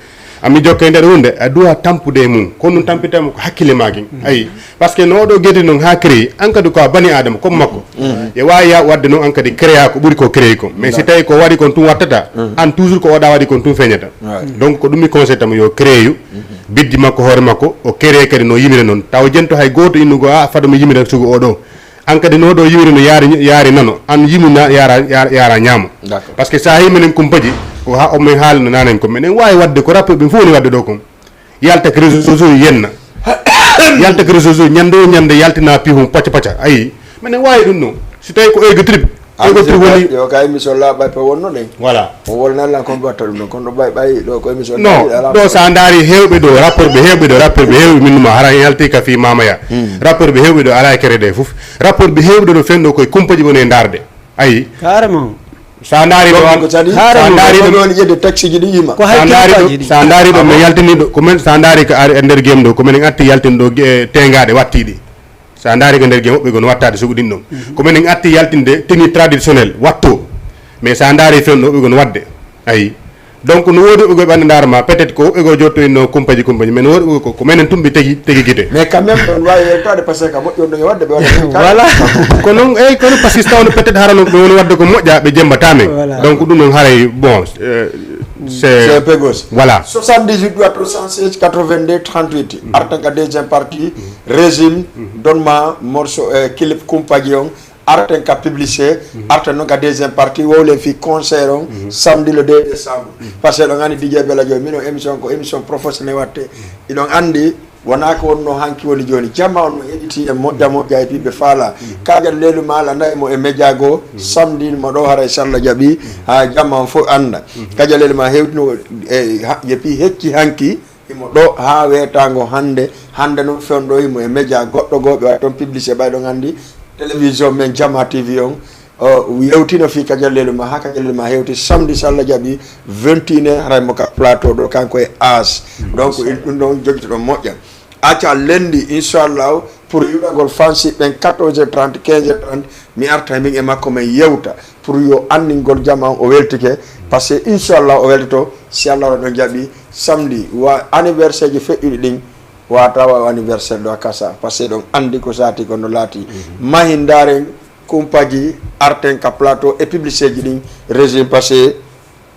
ami jokke nde ɗo huunde a duwa tampude e mum kono ɗum tampitamo ko hakkille ma kin ayi par ce que no oɗo gueɗi noon ha créé an kadi ko a bani adama comme makko e wawi ya wadde noon an kadi créa ko ɓuuri ko créé ko mais si tawi ko waɗi kon tun wattata an toujours ko oɗa waɗi kon tun feñata donc ko ɗum mi conseil tamo yo créeyu biddi makko hoore makko o créé kadi no yimira noon taw jento hay goto innugo a fado mi yimira sugu oɗo an kadi no ɗo yimira no yaari yaari nano an yimu na yara yara ñaamo par ce que sa yi menen kumpaji ko ha o men haalino nanen ko menen wawi wadde ko rappeur ɓe fof woni wadde ɗo kon yalta ko réseau sociaux yenna yalta ko réseau sociaux ñande o ñande yaltina pihum pacca pacca ayi minen wawi ɗum ɗo si tawi ko ego trip ego trip woni yo ka émission laaɓa pe wonno ɗen voilà o wolnani lan kon batta ɗum ɗon kono ɓay ɓay ɗo ko émission non ɗo sa daari hewɓe ɗo rappeur ɓe hewɓe ɗo rappeur ɓe hewɓe min numa hara yalti ka fi mamaya rappeur ɓe hewɓe ɗo ala kere ɗe fof rappeur ɓe hewɓe ɗo no fenno koye kumpaji woni e darde ayi carrément sa ndaari ɗo an sa ndaari ɗo woni ƴedde taxi ji ɗi yima ko hay sa ndaari ɗo sa ndaari ɗo mi yaltini ɗo ko men sa ndaari ko ari e nder gem ɗo ko menen atti yaltin ɗo tengaɗe wattiɗi sa ndaari ko nder gem woɓɓe gon wattade sugu ɗin ɗon ko menen atti yaltinde tenue traditionnel watto mais sa ndaari fen ɗo woɓɓe gon wadde ayi donc no woodi woɓɓe goy ɓannde ndaara ma peut être ko woɓɓe goo jottoyinno kumpaji kumpaji mais no woodi woɓɓe ko menen tumɓe tegi tegi gite mais quand même ɗon wawi weltade par ce que moƴƴon ɗon e wadde ɓe waɗa voilà ko noon eyyi kono par ce que tawno peut être harano ɓe woni wadde ko moƴƴa ɓe jembatami donc ɗum noon haray bon c'est un peu gauche voilà soixante-dix-huit trois cent seize quatre-vingt-deux trente-huit artan ka deuxième partie régime donma morceau clip kumpaji on arten ka publicité arten noon ka deuxième partie wowlen fi concert on samedi le deux décembre par ce que ɗon anndi dj bela joy min o émission ko émission professionnel watte iɗon anndi wona ko wonno hanki woni joni jamma on no heɗiti en moƴƴa moƴƴa e piɓe faala kaƴat lelu ma ala nayi mo e média goo samedi mo ɗo haray salla jaɓi ha jamma on fof annda kaƴat lelu ma hewtino e yepi hecci hanki Himo ɗo haa weetaango hannde. Hannde noon fewndo himo e média goɗɗo goo, ɓe waɗi toon publicité ɓay ɗon anndi télévision men Jama TV on. O yewtino fii kajalleelu ma, haa kajalleelu ma hewti samedi so Allah jaɓi vingt et une heures haray mo ka plateau ɗo kanko e As. Donc ɗum ɗon jogiɗo ɗon moƴƴa. Acca lenndi inchallahu pour yuɗagol fansi ɓen quatorze heures trente, quinze heures trente mi arta e min e makko men yewta pour yo anndingol jama on o weltike. Parce que inchallahu o weltoto si Allah waɗi ɗon jaɓi. Samedi wa anniversaire ji feƴƴuɗi ɗin wata waw anniversaire ɗo a kasa parce que ɗon andi ko sati ko no laati. Mahi ndaren kumpaji arten ka plateau et publicité ji ɗin régime passé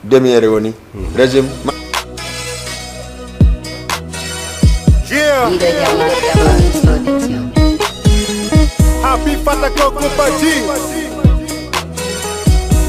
demi heure woni régime. Happy fata ko kumpaji.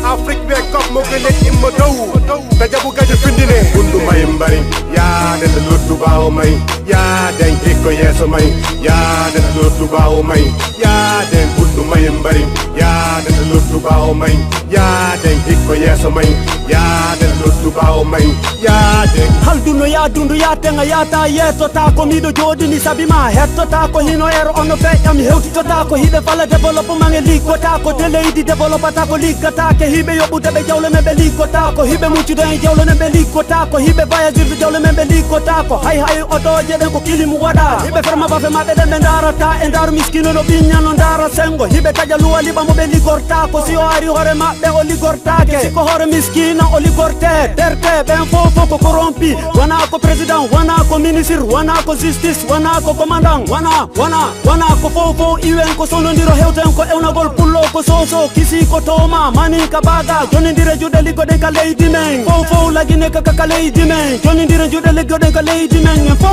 Afrique ɓe kop mo gënet immo dow ta jaɓu gajo findine bundu may mbari. Yaaden luttu ɓaawo may. Yaaden hikko yeeso may. Yaaden luttu ɓaawo may. Yaaden bundu may mbari. Yaaden luttu ɓaawo may. Yaaden hikko yeeso may. Yaaden luttu ɓaawo may. Yaaden. Halduno yaadundu yaaten a yaata yeeso ta ko miɗo jooɗini sabi ma hettota ko hino ero ono feƴƴa mi hewtitota ko hiɓe fala développement e liggota ko te leydi développata ko liggata ke hiɓe yoɓude ɓe jawle men ɓe liggota ko hiɓe muccude en jawle men ɓe liggota ko hiɓe voyagirde jawle men ɓe liggota ko hay hay otoje Ɓen ko kilim waɗa. Hiɓe ferma bafe maɓɓe ɗen ɓe ndarata. E ndaru miskino no ɓiñña no ndara sengo. Hiɓe taƴa luwa liɓa mo ɓe ligorta. Ko si o ari hoore maɓɓe o ligortake. Si ko hoore miskina o ligorte. Terte ɓen fof fof ko corrompi. Wana ko président, wana ko ministre, wana ko justice, wana ko commandant, wana, wana, wana ko fof fof iwen ko sonondiro hewten ko ewnagol pullo ko soso kisi ko toma mani ka baga jonindire juɗe liggoɗen ka leydi men. Fof fof lagine ka ka leydi men. Jonindire juɗe liggoɗen ka leydi men en fof.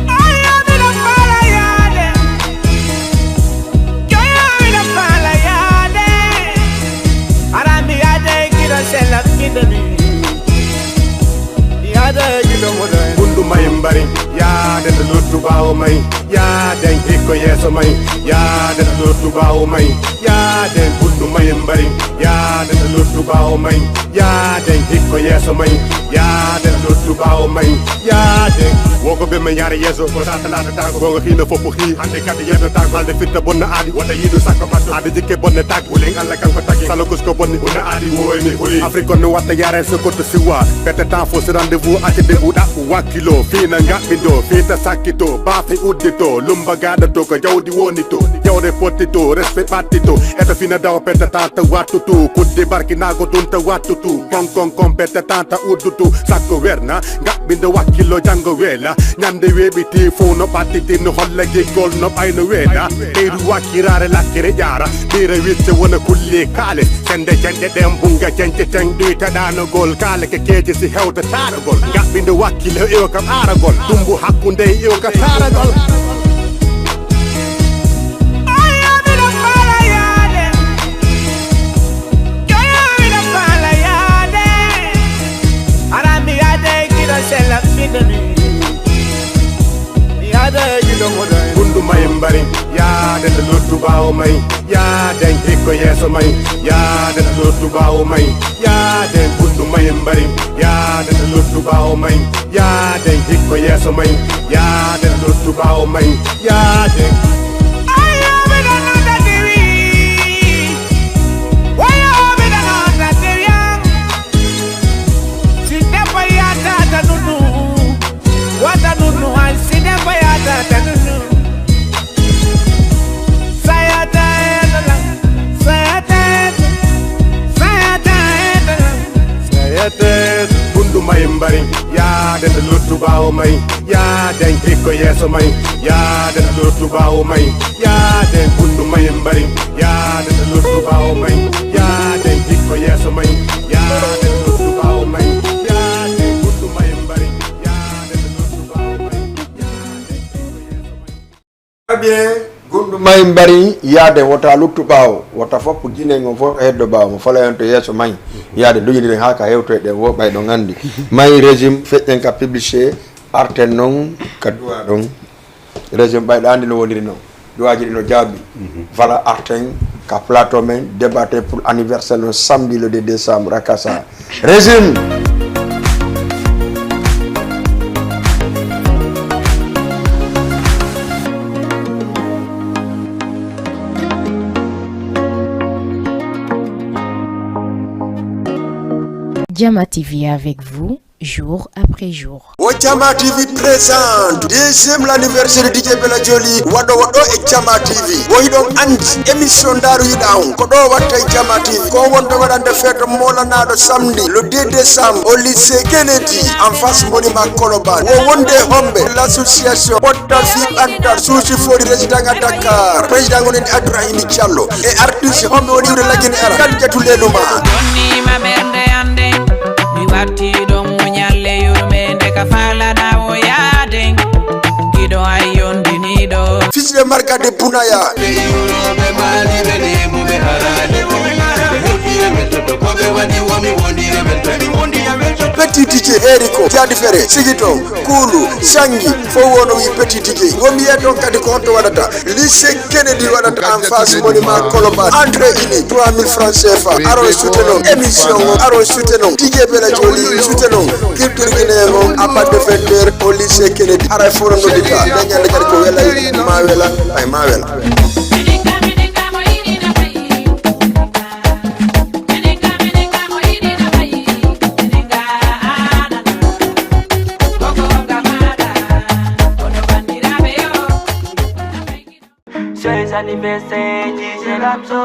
Ayo, miɗo faala yaade. Joyo, miɗo faala yaade. Ara mi yaade giɗo sella giɗo ni. Yaade giɗo moɗo. Bundu may mbari, yaade to luttu ɓaawo may, yaade hikko yeeso may, yaade to luttu ɓaawo may, yaade bundu may mbari, yaade to luttu ɓaawo may, yaade hikko yeeso may, yaade to luttu ɓaawo may, yaade. Wogo be men yare yeeso, ko sa talata tago, bongo hino fopo hi, hande kadi yeddo tago, hande fitta bonna adi, wata yidu sakko batto, adi jikke bonne tago, wulen Allah kanko tagi, salo kusko bonni, una adi woni huli. Afrique no watta yare so ko to siwa, pete tan fo si rendez-vous ati de buda, wakilo, fina ngakkido, fita sakkito, bafi uddito, lumba gada to ko jawdi woni to, jawde pottito, respect battito, eto fina daw pete tan ta wattutu, kudde barki nago tun ta wattutu, kon kon kon pete tan ta uddutu, sakko werna, ngaɓɓindo wakkillo janngo weela. Ñande weeɓiti fof no ɓattiti no holla giggol no ɓayno weela. Ɓeyru wakkiraare lakkere ƴaara. Ɓira wicce wona kulle kaale. Sende cenɗe ɗen bunga ceñce ceñ ɗuyta ɗanogol. Kaale ke keeje si hewta taaragol. Ngaɓɓindo wakkilo iwa ka ɓaaragol. Dumbu hakkunde iwa ka taaragol. Ayo, miɗo faala yaade. Joyo, miɗo faala yaade. Ara mi yaade giɗo sella miɗo ni. Mi yaade giɗo moɗo. Bundu may mbari, yaade to luttu ɓaawo may, yaade hikko yeeso may, yaade to luttu ɓaawo may, yaade bundu may mbari, yaade to luttu ɓaawo may, yaade hikko yeeso may, yaade to luttu ɓaawo may, yaade. Ayo, miɗo nodda diwi. Wayo, miɗo nodda diwi am. Si debbo yahata ta nunu, wata nunu hay si debbo yahata ta nunu. Sayata edala, sayata edala, sayata edala, sayata edala. Bundu may mbari, yaade to luttu ɓaawo may, yaade hikko yeeso may, yaade to luttu ɓaawo may, yaade bundu may mbari, yaade to luttu ɓaawo may, yaade hikko yeeso may, yaade to luttu ɓaawo may, yaade bundu may mbari, yaade to luttu ɓaawo may, yaade hikko yeeso may. Très bien. Gundu may mbari yaade wota luttu ɓaawo, wota foppu jinen on fof heddo ɓaawo mo fala en to yeeso may. Yaade duƴidiren haa ka hewtoyɗen wo ɓay ɗon anndi. May régime feƴƴen ka publicité arten noon ka duwa ɗon. Régime ɓay ɗo anndi no woniri noon. Duwaaji ɗi no jaabi. Voilà arten ka plateau men débatté pour anniversaire le samedi le deux décembre à Kassa. Régime. Jama T V avec vous, jour après jour. Wo Jama T V présente deuxième l'anniversaire D J Bella Jolly, waɗo waɗo e Jama T V. Wo hiɗon andi émission Daaru Yiɗa On, ko ɗo watta e Jama T V. Ko wonde waɗande feeto moolanaɗo samedi le deux décembre au lycée Kennedy en face monument Colobane. Wo wonde homɓe l'association Pottal Fiɓantal Suusi Fori résident à Dakar. Président gonɗen Abdourahim Diallo. E artiste homɓe woni iwde lagine ara Kadijatu Leluma. Bonnima ɓernde ande, mi warti ɗon muñalle yurmende ka falana o yaaden. Giɗo ay yondiniɗo. Fils de Marga de Bunaya. Ɓe iwroɓe maali ɓe lemu ɓe harani. Ɓe hewti e men to ko ɓe waɗi womi wondi e men to. Petit D J Eriko, Jadi Fere, Sigito, Kulu, Sangi, fof wono wi Petit D J. Womi yiyat on kadi ko honto waɗata. Lycée Kennedy waɗata en face monument Colobane. Entrée unique, trois mille francs C F A. Aron soutenon émission o, aron soutenon D J Bella Jolly, soutenon culture guinéen o à partir de vingt heures au lycée Kennedy. Haray fof no noddita. Nde ñande kadi ko welay, ma wela, ay ma wela. Anniversaire, J J Lamzo.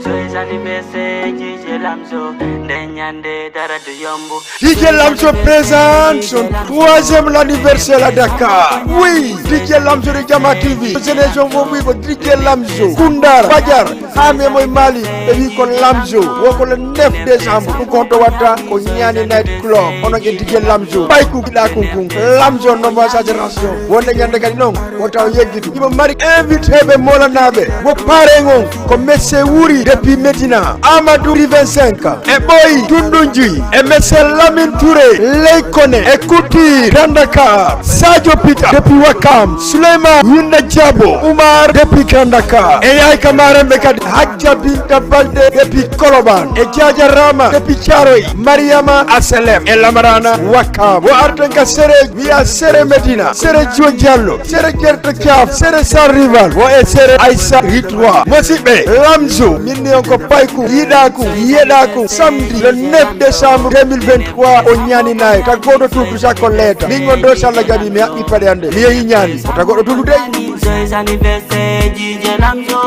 Joyeux anniversaire, J J Lamzo. Nde ñande dara du yomb. D J Lamzo présente son troisième anniversaire à Dakar. Oui, D J Lamzo de Jama T V. Génération Mobi, D J Lamzo. Kundar, Bajar, Ame Moy Mali, et puis ko Lamzo. Woko le neuf décembre, nous comptons Wata, ko Nyani Night Club. On a D J Lamzo. Payku, Kida Kunkun. Lamzo, non, moi, sa génération. Wonde ñande kadi non. Wota o yejjitu. Imo mari invité ɓe molanaaɓe. Wo pare ngon. Ko Messe Wuri depuis Medina. Amadou Ri vingt-cinq. E Ɓoy Dundunji. E Messe Lamine Touré. Ley Kone. E Couture. Grand Dakar. Sadio Pita depuis Wakam. Souleymane Yunda Diabo. Oumar depuis Grand Dakar. E yaay ka marenɓe kadi. Hadja Binta Balde depuis Koloban. E Diadia Rama depuis Thiaroye. Mariama Aselem. E Lamarana Wakam. Wo arten ka sere Wiya sere Medina, sere Joe Diallo, sere Jerto Thiaf, sere San Rival, wo e sere Aïssa Ritwa. Mosiɓɓe, Lamzo, min ni on ko payku, yiɗaku, yeɗaku, samedi le neuf décembre deux mille vingt-trois, o ñani nayi. Ta goto tutu sa ko leeta. Min on ɗo salla gaɗi mi haɓɓi paɗe ande. Mi yehi ñani. Ta goɗɗo tutu dey. Joyeux anniversaire, J J Lamzo.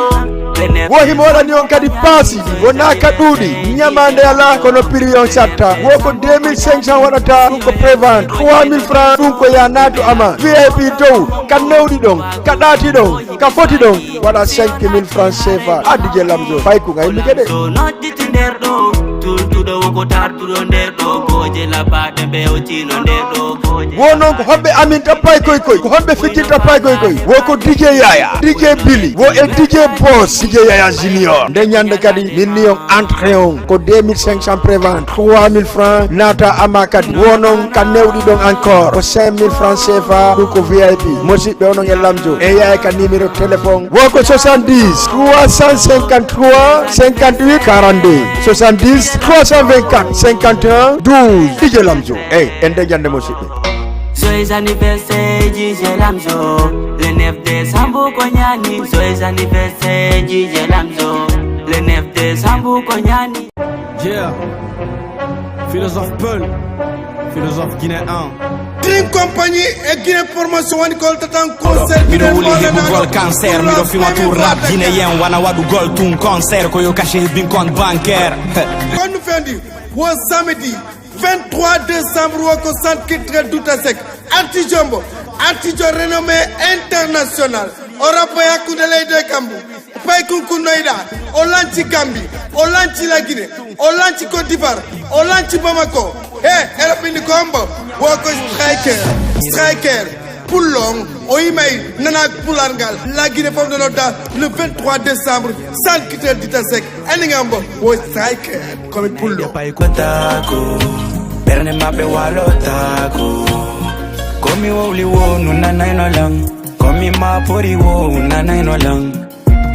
Wo himo waɗani on kadi paasi, wona ka ɗuuɗi, ñamaande alaa, kono prix on satta. Wo ko deux mille cinq cents waɗata, ɗum ko prévente, trois mille francs, ɗum ko ya naatu ama. V I P dow, ka newɗi ɗon, ka ɗaati ɗon, ka foti ɗon, waɗa cinq mille francs C F A. A D J Lamzo, fay ko ngay mi gede. So nodditi nder ɗo, tultuɗo wo ko tarduɗo nder ɗo, gooje laɓaaɗe mbe o tino nder ɗo, gooje. Wo noon ko homɓe amin tappay koy koy, ko homɓe fijirta pay koy koy. Wo ko D J Yaya, D J Billy, wo e D J Boss, D J Yaya Junior. Nde ñande kadi min ni on entrée on ko deux mille cinq cents prévente, trois mille francs naata ama kadi. Wo noon ka newɗi ɗon encore ko cinq mille francs C F A, ɗum ko V I P. Mosiɓɓe onon e Lamzo, e Yaya ka numéro téléphone. Wo ko soixante-dix, trois cent cinquante-trois, cinquante-huit, quarante-deux. Soixante-dix, trois cent vingt-quatre, cinquante et un, douze. D J Lamzo. Ey, en de ñande mosiɓɓe. Joyeux anniversaire, J J Lamzo. Le neuf décembre, ko ñani. Joyeux anniversaire, J J Lamzo. Le neuf décembre, ko ñani. Yeah. Philosophe Peul. Philosophe guinéen. Dream Company e Guinée Promotion woni ko holtatan concert. Miɗo wuli heɓugol cancer, miɗo fima tour rap guinéen, wana waɗugol tun concert, ko yo caché hebbin compte bancaire. Kon no fendi, wo samedi vingt-trois décembre, wo ko centre culturel Douta Seck. Artijo mbo, artijo renommé international. O rappa e hakkunde leydi e kambu. Pay kunkunnoyɗa, o lanci Gambi, o lanci La Guinée, o lanci Côte d'Ivoire, o lanci Bamako. He, eɗo ɓindi ko hombo? Wo ko striker, striker. Pullo on, o yimay nana pular ngal. La Guinée fof no nodda le vingt-trois décembre, centre culturel Douta Seck. Andi ngam bo, wo striker, komi pullo. Pay ko tako, ɓernde maɓɓe walotako. Komi wowli wo nunanayno lan, komi mapori wo nunanayno lan.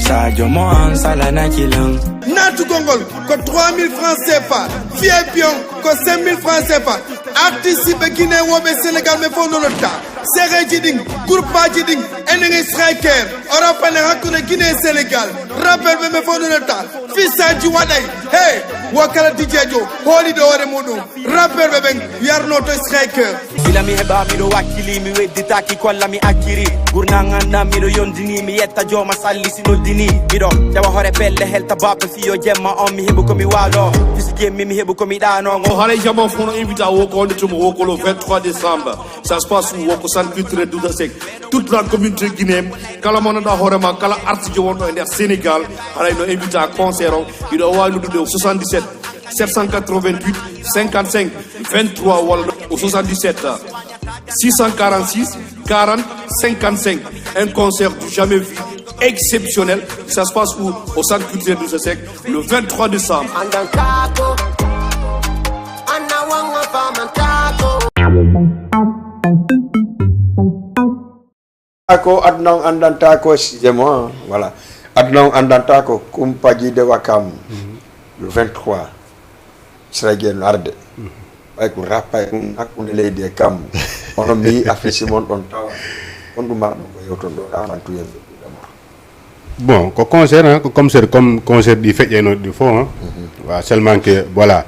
Sadio mo an salanaki lan. Naatugol ngol ko trois mille francs C F A, V I P on ko cinq mille francs C F A. Artiste ɓe Guinée woɓe Sénégal ɓe fof no notta. Sereji ɗin, groupe aji ɗin, enen e striker. Europe ene hakkunde Guinée e Sénégal. Rappel ɓe ɓe fof no notta. Fisaji waɗay. Hey, wo kala D J jo hooliɗo hoore muɗum. Rappeur ɓe ɓen yarno to striker. Gila mi heɓa miɗo wakkili, mi wedditaki kolla mi acciri. Gurnan anndan miɗo yondini, mi yetta jooma salli si noddini. Miɗo tawa hoore pelle helta baɓe fiyo jemma on, mi heɓu ko mi waalo. Fisi jemmi mi heɓu ko mi ɗaano. O haray jama fof no invita wo ko wonde tuma wo ko le vingt-trois décembre. Ça se passe où? Wo ko centre culturel Douta Seck. Toute la communauté guinéenne, kala mo nanda hoore ma, kala artijo wonɗo e nder Sénégal, haray no invita concert o. Miɗo wawi noddude o soixante-dix-sept sept cent quatre-vingt-huit cinquante-cinq vingt-trois walla au soixante-dix-sept six cent quarante-six quarante cinquante-cinq. Un concert du jamais vu, exceptionnel. Ça se passe où? Au centre culturel Douta Seck, le vingt-trois décembre. Andantako, anna wanga famantako. Ko aduna on andanta ko, excusez-moi, voilà. Aduna on andanta ko kumpa jiide Wakam, le vingt-trois, Siraje no arde. Ɓay ko rappay ɗum hakkunde leydi e kam. Onon mi yii affiche mon ɗon tawa. On ɗum ma ɗum ko yewton ɗo avant tout yimɓe. Bon, ko concert, hein, ko concert comme concert ɗi feƴƴayno ɗi fof, hein. Wa, seulement que, voilà,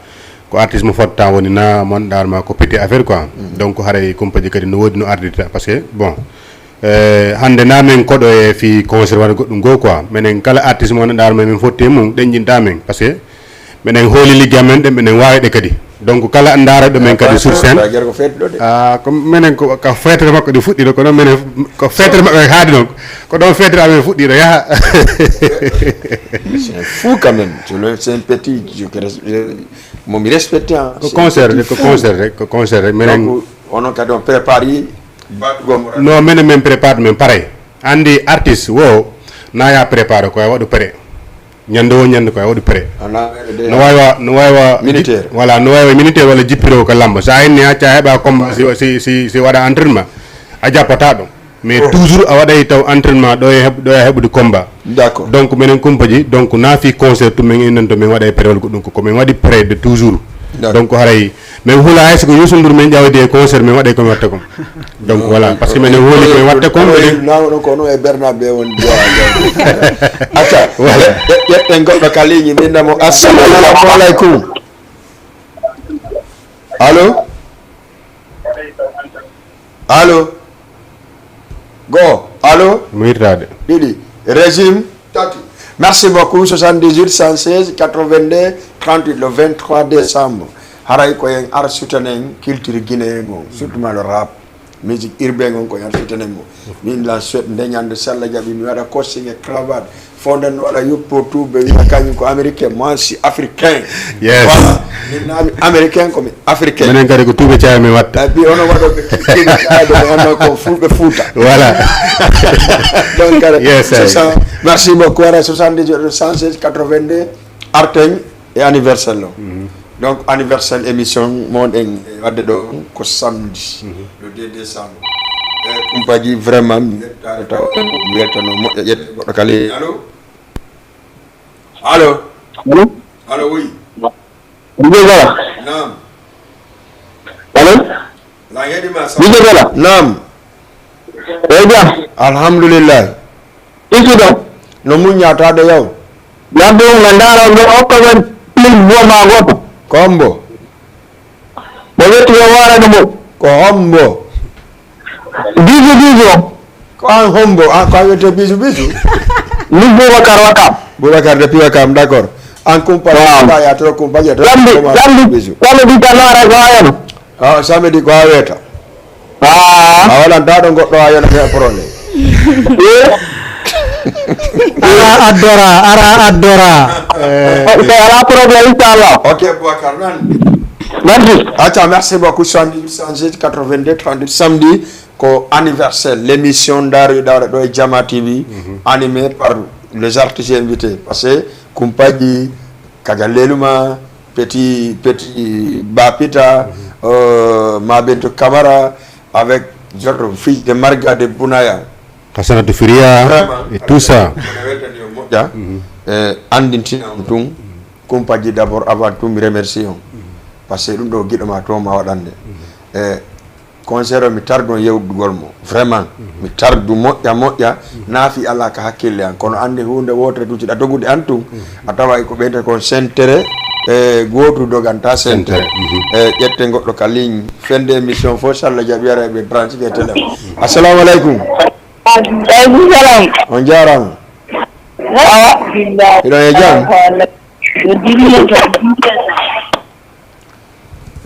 ko artiste mo fotta woni na mon ɗar ma ko petit affaire quoi. Donc haray kumpaji kadi no wodi no ardita parce que bon, Eh, hannde na min koɗo e fii concert wano goɗɗum goo quoi. Menen kala artiste mo anndaa men, min fotti e mum, ɗenƴinta men. Parce que menen hooli ligge amen ɗen, menen waawi ɗe kadi. Donc kala ndaara ɗo men kadi sur scène. Baguer ko feetuɗo de. Ah, ko menen ko, ka feetere makko ɗi fuɗɗiɗo, kono menen ko feetere maɓɓe haadi noon. Ko ɗon feetere amen fuɗɗiɗo yaha. C'est un fou quand même. C'est le, c'est un petit, je, je, mo mi respecte, hein. Ko concert rek, ko concert rek, ko concert rek. Menen donc, onon kadi on prépare yi baɗugol mo. Non, menen min prépare, min pare. Anndi artiste wo, na ya prépare ko ya waɗu prêt. Ñande wo ñande ko ya waɗu prêt. No waawi wa, no waawi wa militaire. Voilà, no waawi wa militaire walla jippiro ko lambo. Sa inni acca heɓa combat si, si, si, si waɗa entraînement, a jappata ɗum. Mais toujours a waɗay taw entraînement ɗo e heɓ-, ɗo e heɓude combat. D'accord. Donc menen Kumpaji, donc na fii concert tun min innan to min waɗay prêt ko ɗum ko, ko min waɗi prêt de toujours. D'accord. Donc haray min hula hay so ko Youssou Ndour min ƴawdi e concert min waɗay ko min watta kon. Donc voilà, parce que menen hooli ko min watta kon. Na onon ko onon e Bernabé woni. Acca. Voilà. Ƴe-, ƴetten goɗɗo ka ligne, min namo. Assalamu alaikum. Allo? Allo? Go, allo? Mo hirtaade. Ɗiɗi. Régime? Tati. Merci beaucoup. Soixante-dix-huit, cent seize, quatre-vingt-deux, trente-huit, le vingt-trois décembre. Haray ko en ar sutanen culture guinéen on, surtout le rap. Musique urbaine on ko en ar sutanen mo. Min la souhaite nde ñande, si Allah jaɓi, mi waɗa costume e cravate. Fonden wala yuppo tuube wiya kañum ko américain, moi je suis africain. Yes. Voilà. Min na mi américain, ko mi africain. Menen kadi ko tuube caaya min watta. Et puis onon waɗoɓe tuube caaya, ɓe onon ko fulɓe Fuuta. Voilà. Donc kadi, yes, c'est ça. Merci beaucoup. Ara soixante-dix-huit, cent seize, quatre-vingt-deux, arten e anniversaire o. Mhm. Donc anniversaire émission mon en wadde ɗo ko samedi, mhm, le deux décembre. E Kumpaji vraiment mi weltare taw mi weltano moƴƴa ƴette goɗɗo kala. Allo? Allo? Allo? Allo, oui. Naam. Allo? La heɗima sa. Naam. Eyi jam. Alhamdulillah. Isi ɗo. No muññata ɗo yaw? Yadde on na ndaara ɗo okka men pil buwa ma goɗɗo. Ko hombo? Mo wetti o waara ɗum o. Ko hombo? Bisu bisu. Ko an hombo? An ko a wiyete bisu bisu? Min Boubacar Wakam. Boubacar depuis Wakam, d'accord. An kumpa. Waaw. Kumpa ya to kumpa ya to. Lambi, kumpa lambi, bisu. Lambi di tan ara ko ayono. Ah, samedi ko a weta. Ah. A walan daɗo goɗɗo a yona he problème. Ara addora, ara addora. Eh, ala problème, inchallah. Ok, Boubacar, nan. Merci. Acca, merci beaucoup. Soixante-dix-huit, cent seize, quatre-vingt-deux, trente-huit, samedi. Ko anniversaire, l'émission Ndaaroy Ɗawre ɗo e Jama T V, mhm, animé par les artistes invités. Parce que Kumpaji, Kaja Leluma, Petit, Petit Bapita, mhm, euh, Mabento Camara, avec d'autres filles de Marga de Bunaya. Hasanatu Firia, vraiment, et tout ça. Mboɗo weltani on moƴƴa. Mhm. Eh, anndintina on tun. Kumpaji, d'abord, avant tout, mi remercie on. Mhm. Parce que ɗum ɗo giɗo ma to ma waɗande. Mhm. Eh, Concert o, mi tardo yewtugol mo. Vraiment, mhm, mi tardu moƴƴa, moƴƴa, mhm, naafi alaa ka hakkille an. Kono anndi huunde wootere tun, si ɗa dogude an tun, mhm, a taway ko ɓeyta kon sentere, e gootu doganta sentere. Sentere, mhm. E ƴetten goɗɗo ka ligne. Fende émission fof, so Allah jaɓi, ara ɓe branche ɓe téléphone. Assalamu aleykum. Aleykum salam. On jaaraama. Awa. Hiɗon e jam? Yo dille to.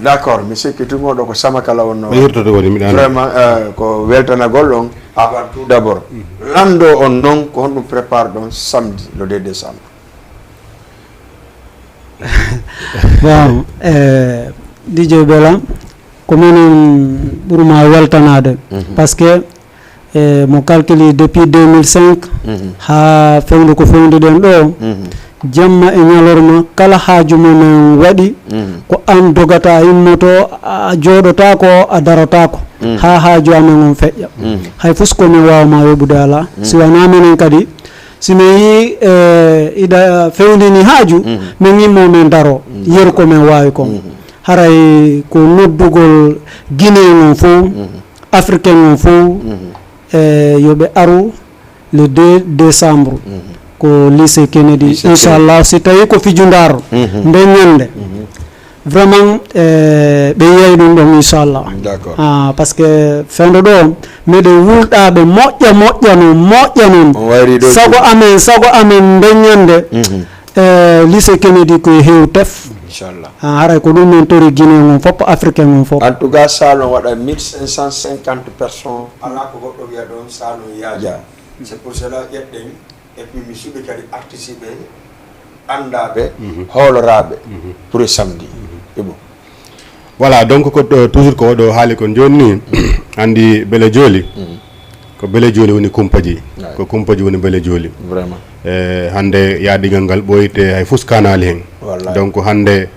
D'accord, mi sikki tun oɗo ko Samakala wonno. Ɓe hirtoto woni, miɗa anndi. Vraiment, eh, ko weltanagol on avant tout d'abord. Mhm. Lanndo on noon ko honɗum prépare ɗon samedi le deux décembre? Bon, eh, D J Bella, ko minen ɓurma weltanaade. Mhm. Parce que E mo calcule depuis deux mille cinq, mhm, haa fewndo ko fewndo ɗen ɗo, mhm, jamma e ñalorma, kala haaju mo men waɗi, mhm, ko an dogata, a immoto, a jooɗotaako, a darotaako, mhm, haa haaju amen on feƴƴa. Mhm. Hay fus ko men waawa ma yoɓude alaa. Mhm. Si wanaa menen kadi, si men yii, e, iɗa fewndini haaju, mhm, men immo men daro, mhm, yeru ko men waawi kon. Mhm. Haray ko noddugol Guinéen on fof, mhm, Africain on fof, mhm, e yo ɓe aru le deux décembre, mhm, ko lycée Kennedy. Lycée Kennedy. Inchallah, si tawi ko Fijundar, mhm, nde ñande, mhm, Vraiment, eh, ɓe yiyay ɗum ɗon, inchallah. D'accord. Ah, parce que fewndo ɗo, meɗen wulɗaaɓe moƴƴa moƴƴa noon, moƴƴa noon. On wayri ɗo sago amen, sago amen ndeññande. Mhm. Eh, lycée Kennedy ko e heew tef. Inchallah. Ah, haray ko ɗum men tori Guinée on fof, Afrique on fof. En tout cas, salon waɗa mille cinq cent cinquante personnes. Alaa ko goɗɗo wiya ɗon salon yaaja. C'est pour cela ƴetten. Et puis mi suɓi kadi artiste ɓe anndaaɓe, hooloraaɓe pour samedi. Ibo. Voilà, donc ko, euh, toujours ko oɗo haali kon jooni ni, anndi Bele Jooli, ko Bele Jooli woni Kumpaji, ko Kumpaji woni Bele Jooli. Vraiment. Eh, hannde yaadigal ngal ɓooyte hay fus kanaali heen. Wallahi. Donc hannde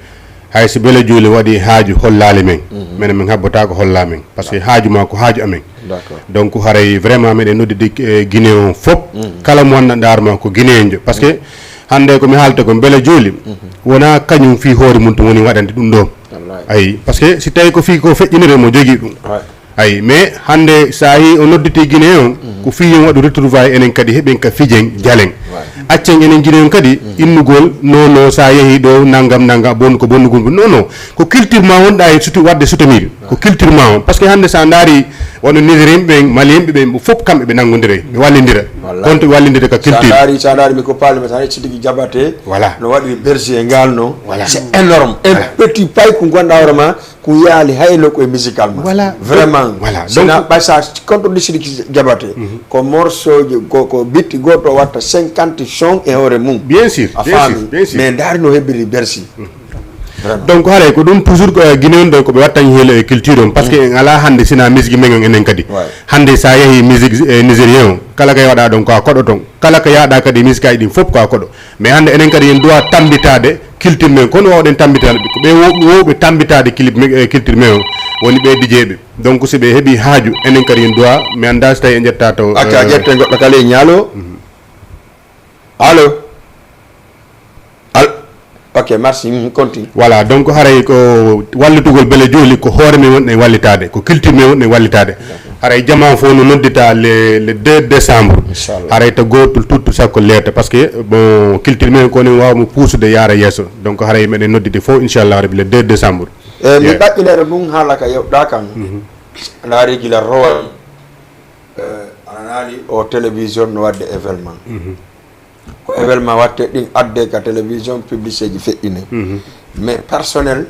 hay so Bele Jooli waɗi haaju hollaali men, menen min habbotaako hollaa men, parce que haaju ma ko haaju amen. D'accord. Donc haray vraiment meɗen noddidi, eh, Guinée on fof, kala mo wonno ndaar ma ko Guinéenjo, parce que hannde ko mi haalta ko Bele Jooli, wonaa kañum fii hoore mum tun woni waɗande ɗum ɗo. Wallahi. Ayi, parce que si tawi ko fii ko feƴƴinire mo jogii ɗum. Ouais. Ayi, mais hannde so a yii o nodditi Guinée on, ko fii yo waɗu retrouvaille enen kadi heɓen ka fijen jalen. Ouais. Accen enen Guinée on kadi innugol, non, non, so a yehii ɗo, nanngam, nanngam, bonnu ko bonnugol, non, non. Ko culture ma wonɗa e sutu-, waɗde soutenir. Ko culture ma on. Parce que hannde so a ndaari wano Nigérien ɓen, Malien ɓe ɓen, ɓe fof kamɓe ɓe nanngondira, ɓe wallindira. Wallahi. Kono to ɓe wallindira ka culture. Sa ndaari, sa ndaari mi ko paali, mais sa ndaari Sidiki Diabaté, voilà, no waɗi berger e ngal non. Voilà. C'est énorme. Un petit pay ko gonɗa hoore ma, ko yaali hayno ko e musicalement. Voilà. Vraiment. Voilà. Sina donc ɓay sa konto de Sidiki Diabaté, ko morceau ji, ko, ko bitti goto watta cinquante son e hoore mum. Bien sûr, a bien faami sûr, bien sûr. Mais ndaari no hebbiri berger. Vraiment. Donc haray ko ɗum toujours ko, eh, Guinée on ɗo ko ɓe wattani heen e culture on, parce que en alaa hannde sina musique men on enen kadi. Ouais. Hannde sa yehi musique, eh, nigérien on, kala ko waɗa ɗon ko a koɗo ton. Kala ko yaaɗa kadi musique aji ɗin fof ko a koɗo. Mais hannde enen kadi en duwa tambitaade culture men, kono wawɗen tambitaade ko ɓe wo-, wowɓe tambitaade clip men, eh, culture men on woni ɓe D J ɓe. Donc si ɓe heɓi haaju enen kadi en duwa, mi annda si tawi en ƴetta to, acca, eh, ƴetten goɗɗo kala e ñaalo. Allo? Al-, ok, merci, mhm, continue. Voilà, donc haray ko wallitugol Bele Jooli ko hoore men wonɗen wallitaade, ko culture men wonɗen wallitaade. Haray jamaa fof no noddita le, le deux décembre. Inchallah. Haray to gootul tuttu sakko leeta, parce que, bon, culture men ko enen waawa mo puusude yaara yeeso. Donc haray meɗen noddide fof, inchallah rabbi, le deux décembre. E mi ɗaɓɓinere ɗum haala ka yewɗa kan. Mhm. Naari gila rowani, eh, ana naali o télévision no waɗde événement. Mhm. Ko événement watte ɗin adde ka télévision, publicité ji feƴƴine. Mhm. Mais personnel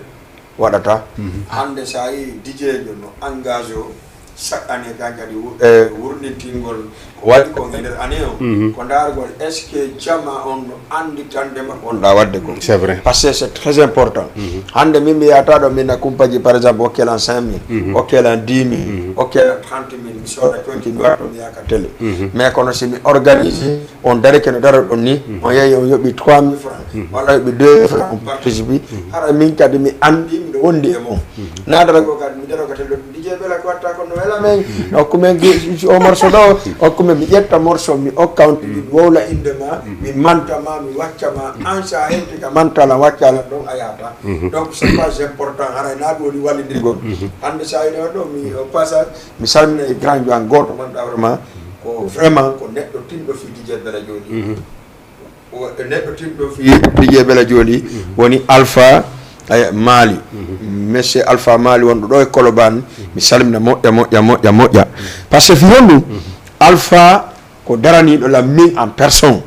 waɗata. Mhm. Hannde sa yi D J jo no engagé o, chaque année kan kadi wu-, eh, wurnintingol ko waɗi ko e nder année o. Mhm. Ko ndaargol est-ce que jama on no anndi tande ma ko wonɗa waɗde ko. C'est vrai. Parce que c'est très important. Mhm. Hannde min mi yata ɗo min na kumpaji par exemple okkelan cinq mille, mhm, okkelan dix mille, mhm, okkelan trente mille, mi sooda conti mi watto mi yaka télé. Mhm. Mais kono si mi organise, on darike no daroɗon ni, on yehi on yoɓi trois mille francs, walla yoɓi deux mille francs, on participe. Hara min kadi mi anndi miɗo wondi e mon. Naadara ko kadi mi daro ka tello ɗum, D J Bela ko watta ko no wela men, hokku men gi-, o morceau ɗo, hokku men mi ƴetta morceau, mi okka on tigi, mi wowla innde ma, mi manta ma, mi wacca ma, an sa hewti ka mantala, waccalan ɗon a yahata. Donc c'est pas important, haray na ɗum woni wallindirgol. Hannde sa yiɗi on ɗo, mi au passage, mi salmina e grand jo an gooto man ɗawre ma, ko vraiment ko neɗɗo tinɗo fii D J Bela jooɗi. O, e neɗɗo tinɗo fii D J Bela jooɗi, woni Alpha, eh, Mali. Monsieur Alpha Mali wonɗo ɗo e Colobane. Mi salmina moƴƴa, moƴƴa, moƴƴa, moƴƴa. Parce que fii honɗum? Alpha ko daraniiɗo lam min en personne.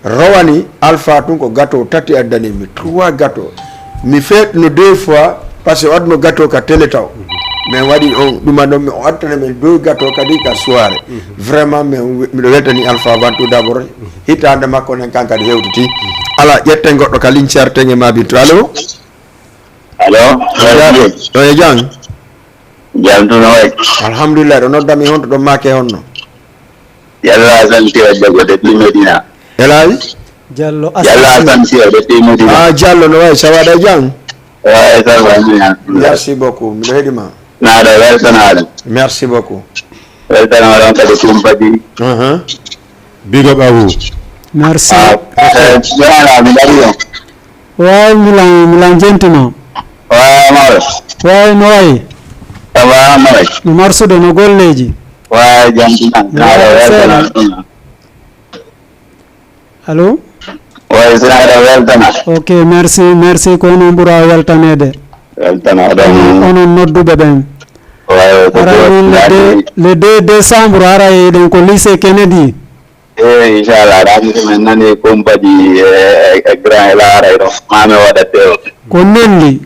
Rowani Alpha tun ko gâteau tati addani mi, trois gâteau. Mi feetno deux fois, parce que o adduno gâteau ka télé taw. Mais waɗi on, ɗuma ɗon, mi o addana men deux gâteau kadi ka soirée. Vraiment, mais miɗo weltani Alpha Van tout d'abord. Hitaande makko nen kan kadi hewtiti. Ala, ƴetten goɗɗo ka ligne, certen e ma bintu. Allo? Allo? Ɗo e jam? Jam tun no wayi? Alhamdulillah, ɗo noddami honto ɗon maake honno? Yalla Asan Sira Jago de Medina. Elaaji? Diallo Yalla Asan Sira de Medina. Ah, Diallo no wayi, ça va ɗo e jam? Wayi, ça va, mi alhamdulillah. Merci beaucoup, miɗo heɗi ma. Naɗa weltanaɗo. Merci beaucoup. Weltanaɗo on kadi kumpaji. Aha. Big up à vous. Merci. Ah, eh, Jonala, mi ɗaɓi on. Wayi, milan, milan jentima. Wayi, mawɗo. Wayi, no wayi? Ça va, no wayi? No marsude, no golleji? Wayi, jam tan. Wayi, naɗa sela. Weltanaɗo ɗum. Allo? O Oye, sina eɗen weltana. Ok, merci, merci. Ko onon ɓura weltaneede. Weltana oɗon. Onon nodduɓe ɓen. Oye, ko haray ɗum min le deux, le deux décembre, haray eɗen ko lycée Kennedy. Eyi, inchallah, raɓi ɗum en nani kumpaji e, e, e grand e laara e ɗon. Mami waɗa tew. Ko nelli.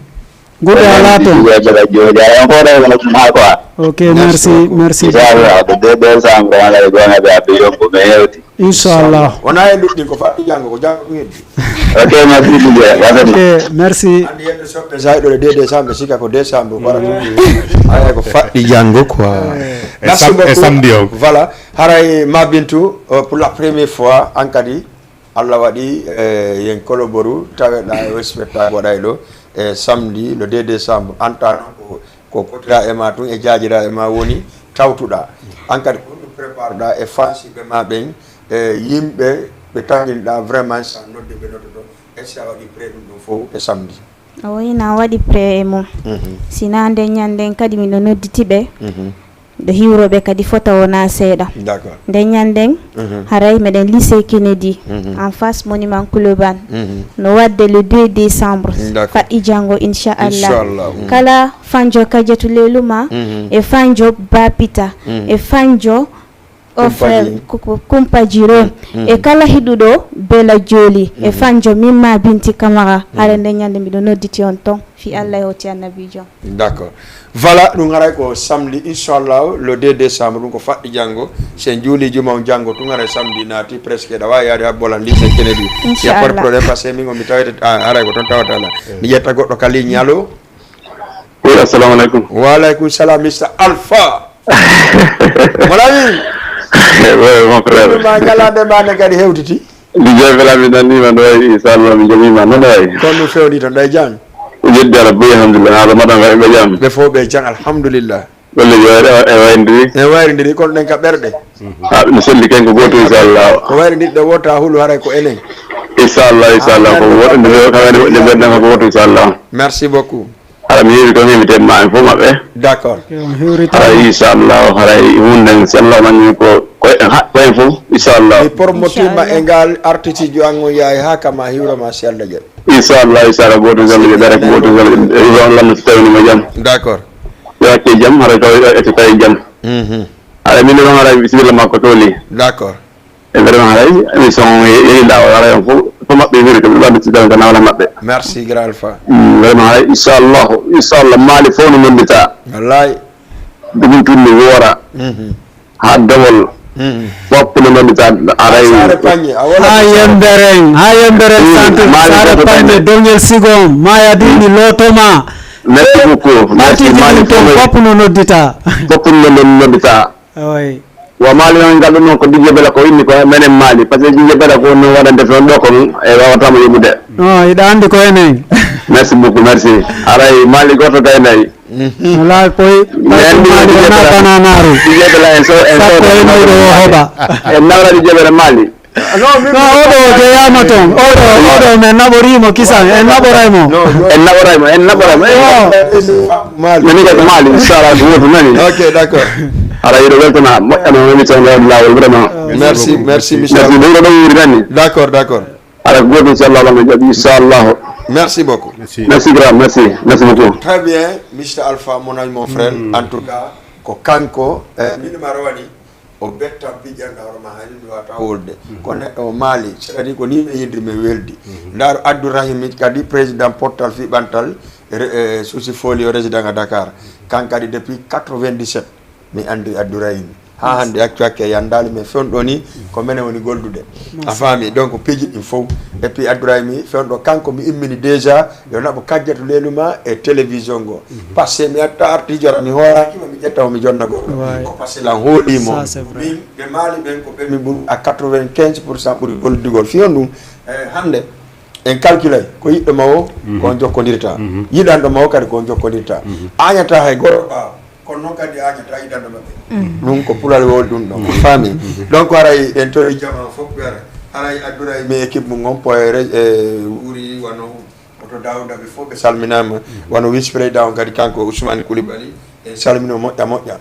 Gude alaa toon. Jooja jooja en fof ɗo ko maa quoi. Ok, merci, merci. Inchallah, ko deux décembre wala e gonga ɓe abbi yombo ɓe hewti. Inchallah. Wona e luɗɗin ko faɗɗi janngo, ko janngo ɗum heddi. Ok, merci Didier. Ok, merci. Andi yedde soɓɓe sa ɗo le deux décembre sika ko décembre wala. Ay ko faɗɗi janngo quoi. E merci sam- e beaucoup. Samedi o. Voilà. Haray ma Bintu, euh, pour la première fois an kadi Allah waɗi, eh, yen koloboru taweɗa e o spectacle waɗay ɗo e samedi le deux décembre. Anta noon ko, ko potira e ma tun e jaajira e ma woni tawtuɗa. An kadi ko ɗum prépareɗa e fansiɓe ma ɓen, e yimɓe ɓe tanginɗa vraiment sa nodde ɓe noddoto. Est-ce que a waɗi prêt ɗum ɗum fof e samedi? Awa, ina waɗi prêt e mum. Mhm. Sina nden ñanden kadi miɗo nodditi ɓe. Mhm. Ɗo hiwroɓe kadi fota wona seeɗa. D'accord. Nden ñanden, mhm, haray meɗen lycée Kennedy, mhm, en face monument Kouloban. Mhm. No wadde le deux décembre. D'accord. Faɗɗi janngo, inchallah. Inchallah. Mhm. Kala fanjo Kadiatou Leluma, mhm, e fanjo Bapita, mhm, e fanjo Ofel Kumpaji. Ku-, ku-, Kumpaji ɗo. Mhm. E kala hiɗuɗo Bela Joli, e, mhm, fanjo Mimma Binti Kamara. Mhm. Hare nden ñande miɗo nodditi on ton. Fi Allah e hoti annabijo. D'accord. Voilà, ɗum haray ko samedi, inchallah, le deux décembre, ɗum ko faɗɗi janngo. Si en juuli juma on janngo, tun haray samedi naati, presque ɗa waawi yaade ha Bolan lycée Kennedy. Inchallah. Y a pas de problème, parce que min on mi tawete, ah, haray ko ton tawata la. Eh. Mi ƴetta goɗɗo ka ligne, allo? Oui, assalamu alaikum. Wa alaikum salam, Mister Alpha. Mon ami. Oui, mon frère. Ɗum ma ñalande ma ne kadi hewtiti. Didier Bella, mi nannima no wayi, inchallah, mi jaɓima noon wayi. Kono ɗum fewni toon, ɗay jam? Yeddi Allah buy, alhamdulillah. Haala maɗa nga ɓe jam? Ɓe fof ɓe jam, alhamdulillah. Golleji waɗi, e wayrindiri? E wayrindiri, kono ɗen ka ɓerɗe. Ah, mi selli ken ko gooto, inchallah. Ko wayrindirɗe wota hulu haray ko enen. Inchallah, inchallah, ko woɗɗo nde, ko wayri woɗɗo nde, mbeɗen ko gooto, inchallah. Merci beaucoup. Aɗa mi heewi ko invité ma en fof maɓɓe. D'accord. Aɗa inchallah, haray hunde en sellanani ko, ko, ha, ko en fof, inchallah. Mi promotima e ngal artiste jo an on yaay ha kama hiwrama si Allah jaɓi. Inchallah, inchallah, gooto sello je dara ko gooto sello. Ibrahim Lamdo so tawni mo jam. D'accord. Yo acce jam, haray taw, yo acce tawi jam. Mhm. Haray min ɗon haray bisimilla makko toli. D'accord. E vraiment haray émission o yehi lawol haray on fof, fof maɓɓe wiri ko ɓe ɓadde sidal ka nawla maɓɓe. Merci grand alpha. Mm, vraiment haray inchallah, inchallah Mali fof no nondita. Wallahi. Dugun tulli woora. Mhm. Ha Dawol. Mhm. Fof no nondita haray. Saare Pagne, a wona ha ko Yemberen, ha Yemberen. Mm, centre, Mali Saare fof Pagne, Dongel Sigom, Mayadini, Lotoma. Merci beaucoup. Merci, parti Mali ɗin ton fof. Fof no noddita. Fof no noddita. Oy. Wa Mali noon, ngal ɗum noon ko Didier Bella ko inni ko menen Mali, par ce que Didier Bella ko no waɗande toon ɗo kon e wawatama yoɓude. Non, hiɗa anndi ko enen. Merci beaucoup, merci. Haray Mali goto kay nayi. Wala koy. Mi anndi Mali Didier wona Bella. Bananaru. Didier Bella en so, en so. Sappo e nayi ɗo o hoɓa. En nawra Didier Bella Mali. Non, oɗo o jeyaama toon. Oɗo, oɗo men naɓoriimo kisan, en naɓoray mo. En naɓoray mo, en naɓoray mo. Mali. Min ko Mali, inchallah, ko woto nani. Ok, d'accord. Haray hiɗo weltana, moƴƴano émission o waɗi laawol, vraiment. Merci, merci, monsieur. Merci, ɗum ko ɗo wuuri nani. D'accord, d'accord. Haray ko goto, inchallah, Allah no jaɓi, inchallah. Merci beaucoup. Merci grand, merci, merci beaucoup. Très bien, Mister Alpha, mon ami, mon frère. Mm. En tout cas, ko kanko, eh, min ma rowani. O bettan pijjanɗo hoore ma, hay mi wata wolde. Mhm. Ko neɗɗo o maali, c'est-à-dire ko ni ɓe yidri mi weldi. Mhm. Ndaaru Abdourahim kadi, président portal fi ɓantal, re-, eh, souci folio résident à Dakar. Kan kadi depuis quatre-vingt-dix-sept, mi anndi Abdourahim. Ha hannde accu hakke yandaali, mais fewndo ni, ko menen woni goldude. A faami? Donc, piiji ɗin fof. Et puis Abdourahim, fewndo kanko mi immini déjà, yo naɓo kajjatu leelu ma e télévision ngo. Mhm. Parce que mi atta artijo mi hooraki mo, mi ƴetta mo, mi jonna goɗɗo. Ouais. Ko parce que lan hoolimo. Ça, c'est vrai. Min, ɓe maali ɓen ko ɓe mi ɓuri à quatre-vingt-quinze pour cent ɓuri gollidugol. Fiyon ɗum, eh, hannde, en calculay ko yiɗɗo ma o, mhm, ko on jokkondirta. Mhm. Yiɗanɗo ma o kadi ko on jokkondirta. Mhm. Añata hay goto ɓaawo. Kono noon kadi añata yiɗanɗo maɓɓe. Mhm. Ɗum ko pulal wol ɗum ɗon. Mhm. Faami? Mhm. Donc, haray en tori jama fof ɓe ara. Haray Abdourahim e équipe mum on, poyere, e wuri wano Oto Daouda, ɓe fof ɓe salminaama. Wano vice président on kadi, kanko Ousmane Coulibaly, en salmino moƴƴa moƴƴa.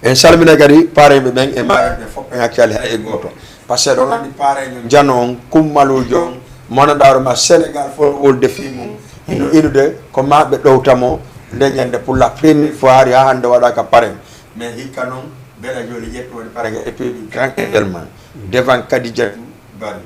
En salmina kadi parents ɓe ɓen e maaɓe ɓe fof, ɓen accali hay e gooto. Parce que ɗon anndi pareño njano on kummaluujo on monanɗaaro ma Sénégal fof wolde fii mum hino inude ko ma ɓe ɗowta mo nde ñande pour la première fois hari ha hannde waɗaka pareñ. Mais hikka noon bela joli ƴettu waɗi pareñ et puis grand événement devant Kadidiatou Bari,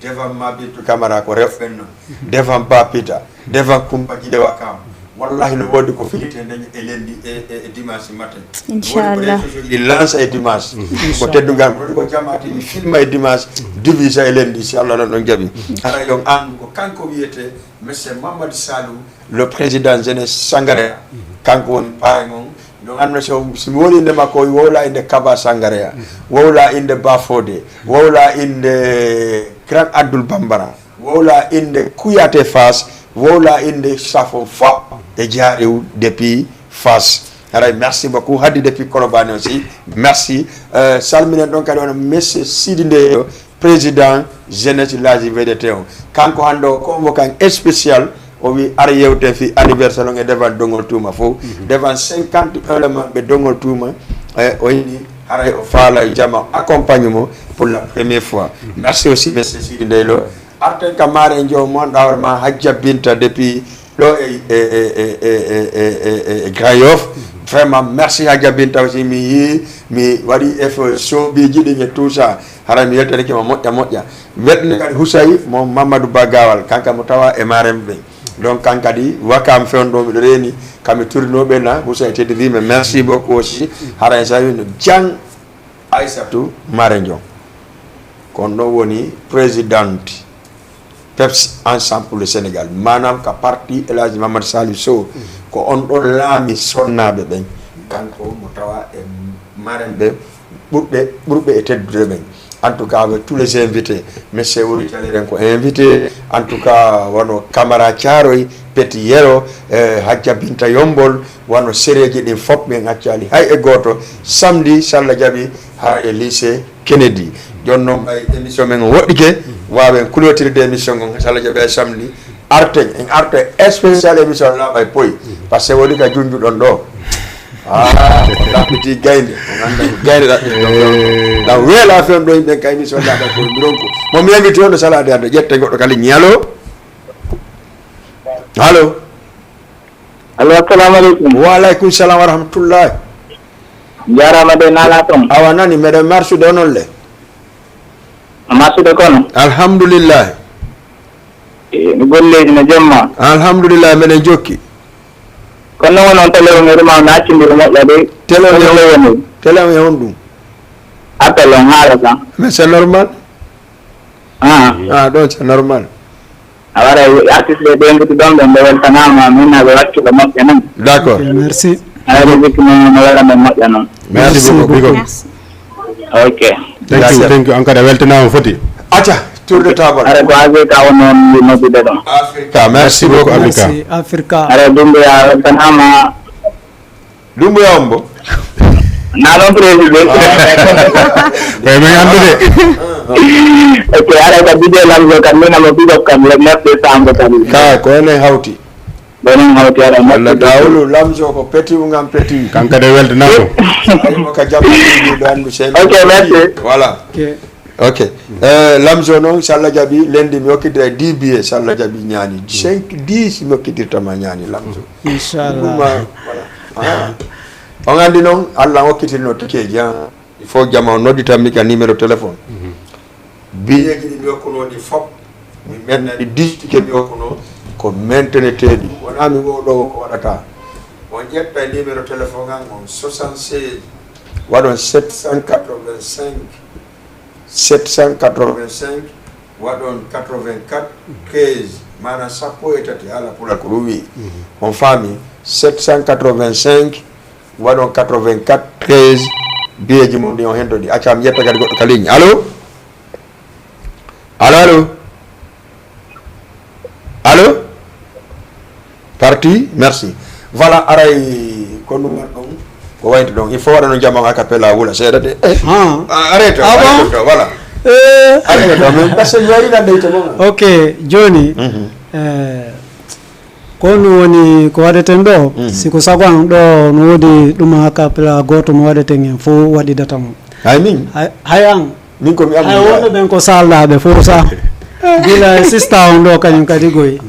devant ma Bintou Camara ko rewɓe non, devant Ba Pita, devant Kumba Jidewa Kam. Wallahi no woodi ko filite nde e lendi e, e, e dimanche matin. Inchallah. Woodi ko réseau ji lansa e dimanche. Ko teddungal woodi ko jamaati mi filma e dimanche divisa e lendi si Allah non ɗon jaɓi. Ara yon andu ko kanko wiyete monsieur Mamadou Salou, le président jeunesse Sangare. Kanko woni pareŋ on. Ɗon andu so si mi woni inde makko wowla inde Kaba Sangare, wowla inde Bafode, wowla inde Grand Abdoul Bambara, wowla inde Kuyate Fass, wowla inde Safo fo e Jaariw depuis Fass. Haray merci beaucoup Hadi depuis Colobane aussi. Merci. Euh, salminen ɗon kadi wona monsieur Sidi Ndeyo, président jeunesse laji V D T on. Kanko hannde o convoqué en spécial o wi ara yewte fi anniversaire on e devant Dongol Tuuma fof. Devant cinquante éléments ɓe Dongol Tuuma e o ini haray o faala jama accompagne mo pour la première fois. Merci aussi monsieur Sidi Ndeylo. Arten ka maare joom mon ɗawre ma Hajja Binta depuis ɗo e, e, e, e, e, e, e, e Grand Yoff. Vraiment merci Hajja Binta aussi mi yii mi waɗi effort soobiji ɗin e tout ça. Haray mi yettanike mo moƴƴa moƴƴa. Weɗne kadi Husay mo Mamadou Ba Gawal kanka mo tawa e maare ɓe. Donc kan kadi wakam fewndo miɗo reeni kami turinoɓe na Husay teddi wima merci beaucoup aussi. Haray sa wino jang Aissatou Marendion. Ko on ɗon woni présidente PEPS Ensemble pour le Sénégal, maanaam ka parti El Hadji Mamadou Salif Sow. Ko on ɗon laami sonnaaɓe ɓen. Kanko mo tawa e maremɓe ɓurɓe ɓurɓe e teddude ɓen. En tout cas avec tous les invités, monsieur Wuri Caleren ko invité. En tout cas wano Camara Thiaroye, Petit Yero, eh, Hajja Binta Yombol, wano sereji ɗin fof min accali hay e gooto. Samedi salla jaɓi ha e lycée Kennedy. Jooni noon ɓay émission men o woɗɗike, waawen clôtirde émission on salla jaɓi e samedi. Arten en arta spécial émission laaɓa e poy. Par ce que woni ka junjuɗon ɗo. Ah, on ɗaɓɓiti gaynde on annda ko gaynde ɗaɓɓiti ɗon ɗon. Ɗan weela fen ɗo yimɓe ka émission laaɓa e poy mbiɗon ko mo mi invité on no salade arde ƴette goɗɗo kala ñalo. Allo. Allo, assalamu aleykum. Wa aleykum salam wa rahmatullahi. Jarama de nala toon. Awa nani meɗen marsude onon le. Marsude kono. Alhamdulillahi. E no golleji no jemma. Alhamdulillahi meɗen jokki. Kono won on télé o ngeri ma naccindiri moƴƴa de. Télé o woni télé o e honɗum? Appel on haala kan. Mais c'est normal. Ah. Ah, ɗon c'est normal. A waɗa artiste ɓe ɓeyngude ɗon ɓe mbo weltanama min aɓe wakkilo moƴƴa noon. D'accord. Ok, merci. Aɗa jikki noon no waɗa men moƴƴa noon. Merci beaucoup. Merci. Ok. Thank you, thank you. On kadi a weltanama foti. Acca, tour de table. Aɗa ko Africa on noon ndi noddude ɗon. Africa. Merci beaucoup Africa. Merci Africa. Aɗa Dumbuya weltanama. Dumbuya on mbo. Na noon président. Ɓay men anndude. Ok, aɗa ka bidé lamzo kam min amo big up kam le neuf décembre kam. Ka ko enen hawti. Ɓenen hawti aɗa Allah dawlu lamzo ko petit ngam petit. Kanka de weltanama. Ay mo ka jabbi ɗo andu sen. Ok, merci. Voilà. Ok. Ok. Eh, lamzo noon salla jaɓi lendi mi hokkidira dix billet salla jaɓi ñaani cinq dix mi hokkidirtama ñaani lamzo. Inchallah. Ɗum ma voilà. Ah. On anndi noon Allah hokkitirno tikeji ah. Il faut jama o nodditanmi ka numéro téléphone. Biyeeji ɗi mi hokkuno ɗi fof mi mennani dix tike mi hokkuno ko mainteneteeɗi wona mi wowɗowo ko waɗata. On ƴetta e numéro téléphone an on soixante-seize waɗon sept cent quatre-vingt-cinq sept cent quatre-vingt-cinq waɗon quatre-vingt-quatre treize maanaam sappo e tati haala pula ko ɗum wi on faami sept cent quatre-vingt-cinq waɗon quatre-vingt-quatre treize biyeeji mum ɗi on hentoɗi accam yetta kadi goɗɗo ka ligne allo. Allo allo. Allo. Parti merci. Voilà aray ko numar ɗon ko waynti ɗon il faut waɗa no jama a capella wula seeɗa de. Ah. Arrête. Ah, bon? Arrête to voilà. Eh. Arrête to min parce que mi waɗi nande yite mon. Ok. Joni. Mhm. Eh, ko ɗum woni ko waɗeten ɗo. Mhm. Si ko sago an ɗo no woodi ɗum a capella gooto mo waɗeten en fof waɗidata mo. Hay min. Hay an. Min ko mi Hay wonɓe ɓen ko saldaaɓe fof sa. Gila e sista on ɗo kañum kadi goyi.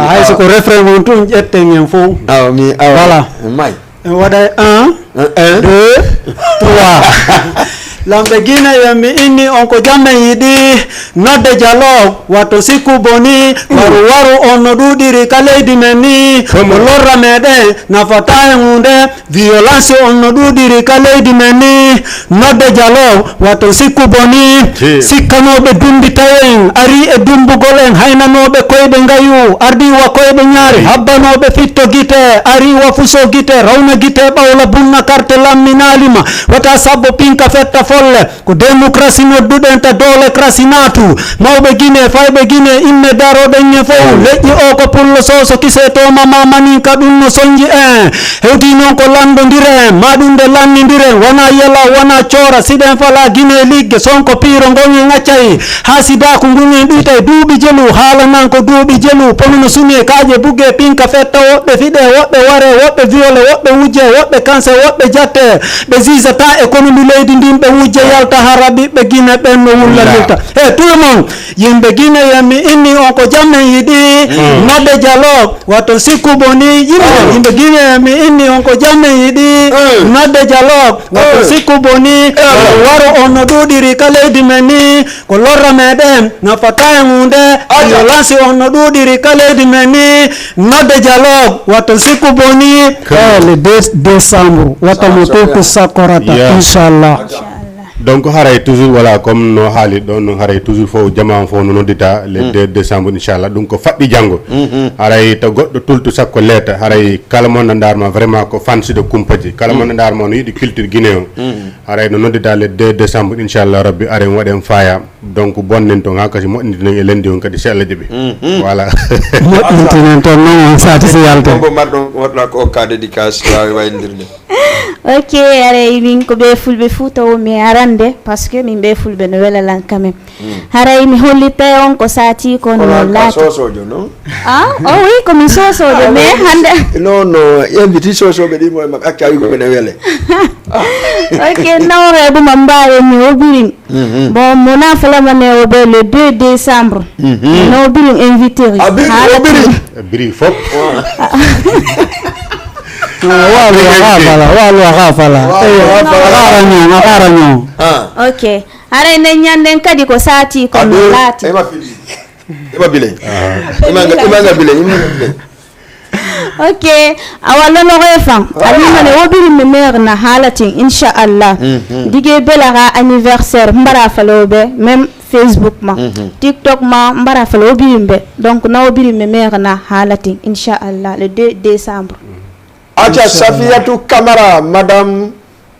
Hay so ko refrain on tun ƴetten en fof. Awa mi awa. Voilà. May. En waɗa un, deux, trois. Lamɓe Guinée yen mi inni on ko jammen yiɗi. Nodde jalo watto sikku boni. Waru waru on no ɗuɗiri ka leydi men ni. Ko lorra meɗen nafata e hunde. Violence on no ɗuɗiri ka leydi men ni. Nodde jalo watto sikku boni. Sikkanoɓe dumbitayen ari e dumbugol en, haynanoɓe koyɗe ngayu ardi wa koyɗe ñaari, habbanoɓe fitto gite ari wa fuso gite, rawna gite ɓawla bunna karte lamminalima. Wata sabbo pinka fetta folle. Ko démocratie nodduɗen ta doole krasi naatu. Mawɓe Guinée, fayɓe Guinée, imme daroɗen e fow. Leƴƴi o ko pullo soso kise to mama manin ka ɗum no sonji en. Hewti noon ko lanndondiren, ma ɗum nde lannindiren. Wona yela, wona coora, siɗen fala Guinée ligge. Sonko piiro ngon en accay. Haa sidaaku ngun en ɗuytay duuɓi jelu. Haala nan ko duuɓi jelu. Pono no sumi e kaaƴe bugge pinka fetta woɓɓe fiɗe, woɓɓe ware, woɓɓe viole, woɓɓe wujje, woɓɓe kanse, woɓɓe jatte. Ɓe zizata économie leydi ndin ɓe wujja yalta hara ɓiɓɓe Gine ɓen no wulla lilta. He tout le monde, yimɓe Gine yen mi inni on ko jammen yiɗi. Nodde jalo watto sikku boni. Yimɓe yimɓe Gine yen mi inni on ko jammen yiɗi. Nodde jalo watto sikku boni. Waro on no ɗuɗiri ka leydi men ni. Ko lorra meɗen nafata e hunde. Violence on no ɗuɗiri ka leydi men ni. Nodde jalo watto sikku boni. Eh, le deux décembre wata mo toltu sakkorata. Inchallah. Donc haray toujours, voilà, comme no haali ɗon, haray toujours fof jama on fof no noddita le deux décembre inchallah. Ɗum ko faɓɓi janngo. Haray to goɗɗo tultu sakko leeta, haray kala mo nandarma vraiment ko fans de kumpaji, kala mo nandarma no yiɗi culture Guinée o. Haray no noddita le deux décembre inchallah rabbi, aren waɗen faya. Donc bonnen ton ha kasi moƴƴintinen e lendi on kadi si Allah jaɓi. Voilà. Moƴƴintinen ton non on sati si yalte. Ɗon bo marɗon wotla ko okka dédicace wawi waynodirde. Ok, haray min ko ɓe fulɓe fuu taw mi arande, parce que min ɓe fulɓe no wela lan quand même. Haray mi hollitta e on ko sati kon no laati. Sosojo non. Ah, oh oui, ko mi sosojo mais hande. Non non, inviti sosoɓe ɗi mo e maɓɓe acca wigo mene wele. Ok, nawre ɗum a mbaare mi o ɓirin. Bon, mo na fala ma ne o ɓe le deux décembre. No ɓirin invité ri. A ɓirin o ɓirin. Biri fop. Walu a xa fala, walu a xa fala. A xara ñoo, a xara ñoo. Ok. Haray nden ñanden kadi ko sati kon no laati. Ema bile. Imanga bile, imanga bile. Ok. Awa lonoxoye fan alimane wo biri me mere na halatin inchallah. Dige belara anniversaire mbara falobe même Facebook ma, TikTok ma, mbara falo wo biri mbe. Donc na wo biri me mere na halatin inchallah le deux décembre. Aca Safiyatu Kamara, madame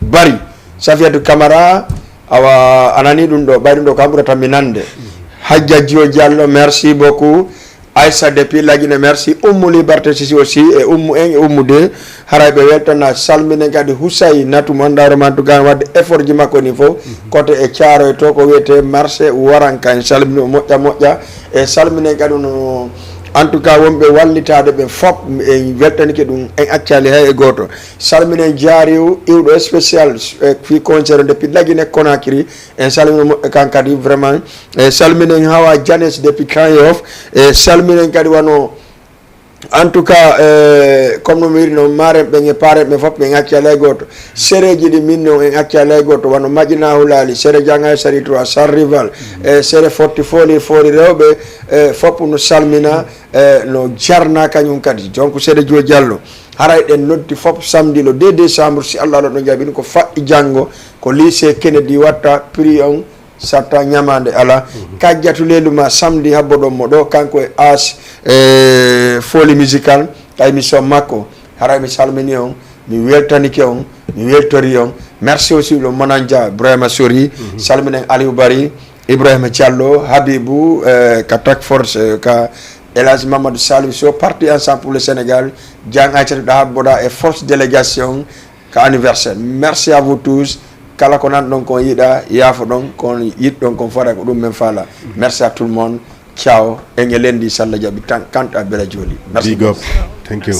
Bari. Safiyatu Kamara, awa anani ɗum ɗo ɓay ɗum ɗo kam ɓurata mi nande. Hajja Jio Diallo, merci beaucoup. Aissa depuis Lagine, merci. Ummu Liberté Sisi aussi e Ummu en e Ummu deux. Haray ɓe weltana, salminen kadi Husay Natu mo anndaroma en tout cas wadde effort ji makko ni fof. Kote e Caaroy to ko wiyete marché Waranka, en salmini o moƴƴa moƴƴa. E salminen kadi no en tout cas wonɓe wallitaade ɓe fop, en weltanike ɗum, en accali hay e gooto. Salminen Jaariw iwɗo spécial e fi concert depuis Lagine Conakry. En salmino moƴƴo kan kadi vraiment. E salminen Hawa Janes depuis Grand Yoff. E salminen kadi wano en tout cas e comme no mi wiri noon maren ɓen e paren ɓen fof ɓe en acci alay gooto. Sereji ɗi min noon en acci alay gooto wano Maƴina Hulali, Sere Jangay Sari trois, Sar Rival, e Sere Fotti Foli Foli rewɓe, e fof no salmina, e no jarna kañum kadi. Donc Sere Jio Diallo, haray ɗen noddi fof samedi le deux décembre si Allah ɗo ɗo jaɓi ɗum ko faɗɗi janngo, ko lycée Kennedy watta prix on. Satta ñamaande alaa. Kajjatu leylu ma samedi habboɗon mo ɗo kanko e As e Folie Musicale ka émission makko. Haray mi salmini on, mi weltanike on, mi weltori on. Merci aussi le manager Ibrahima Sori. Salminen Aliou Bari, Ibrahima Diallo, Habibou, e ka Task Force, e ka El Hadj Mamadou Salif Sow, parti Ensemble pour le Sénégal. Jang Aïssatou Daha Boda e force délégation ka anniversaire. Merci à vous tous. Kala ko nanɗon kon yiɗa, yaafoɗon, kon yiɗɗon kon fota ko ɗum men faala. Merci à tout le monde. Ciao. En e lendi salla jaɓi tan kanto a bela joli. Merci. Big up. Thank you.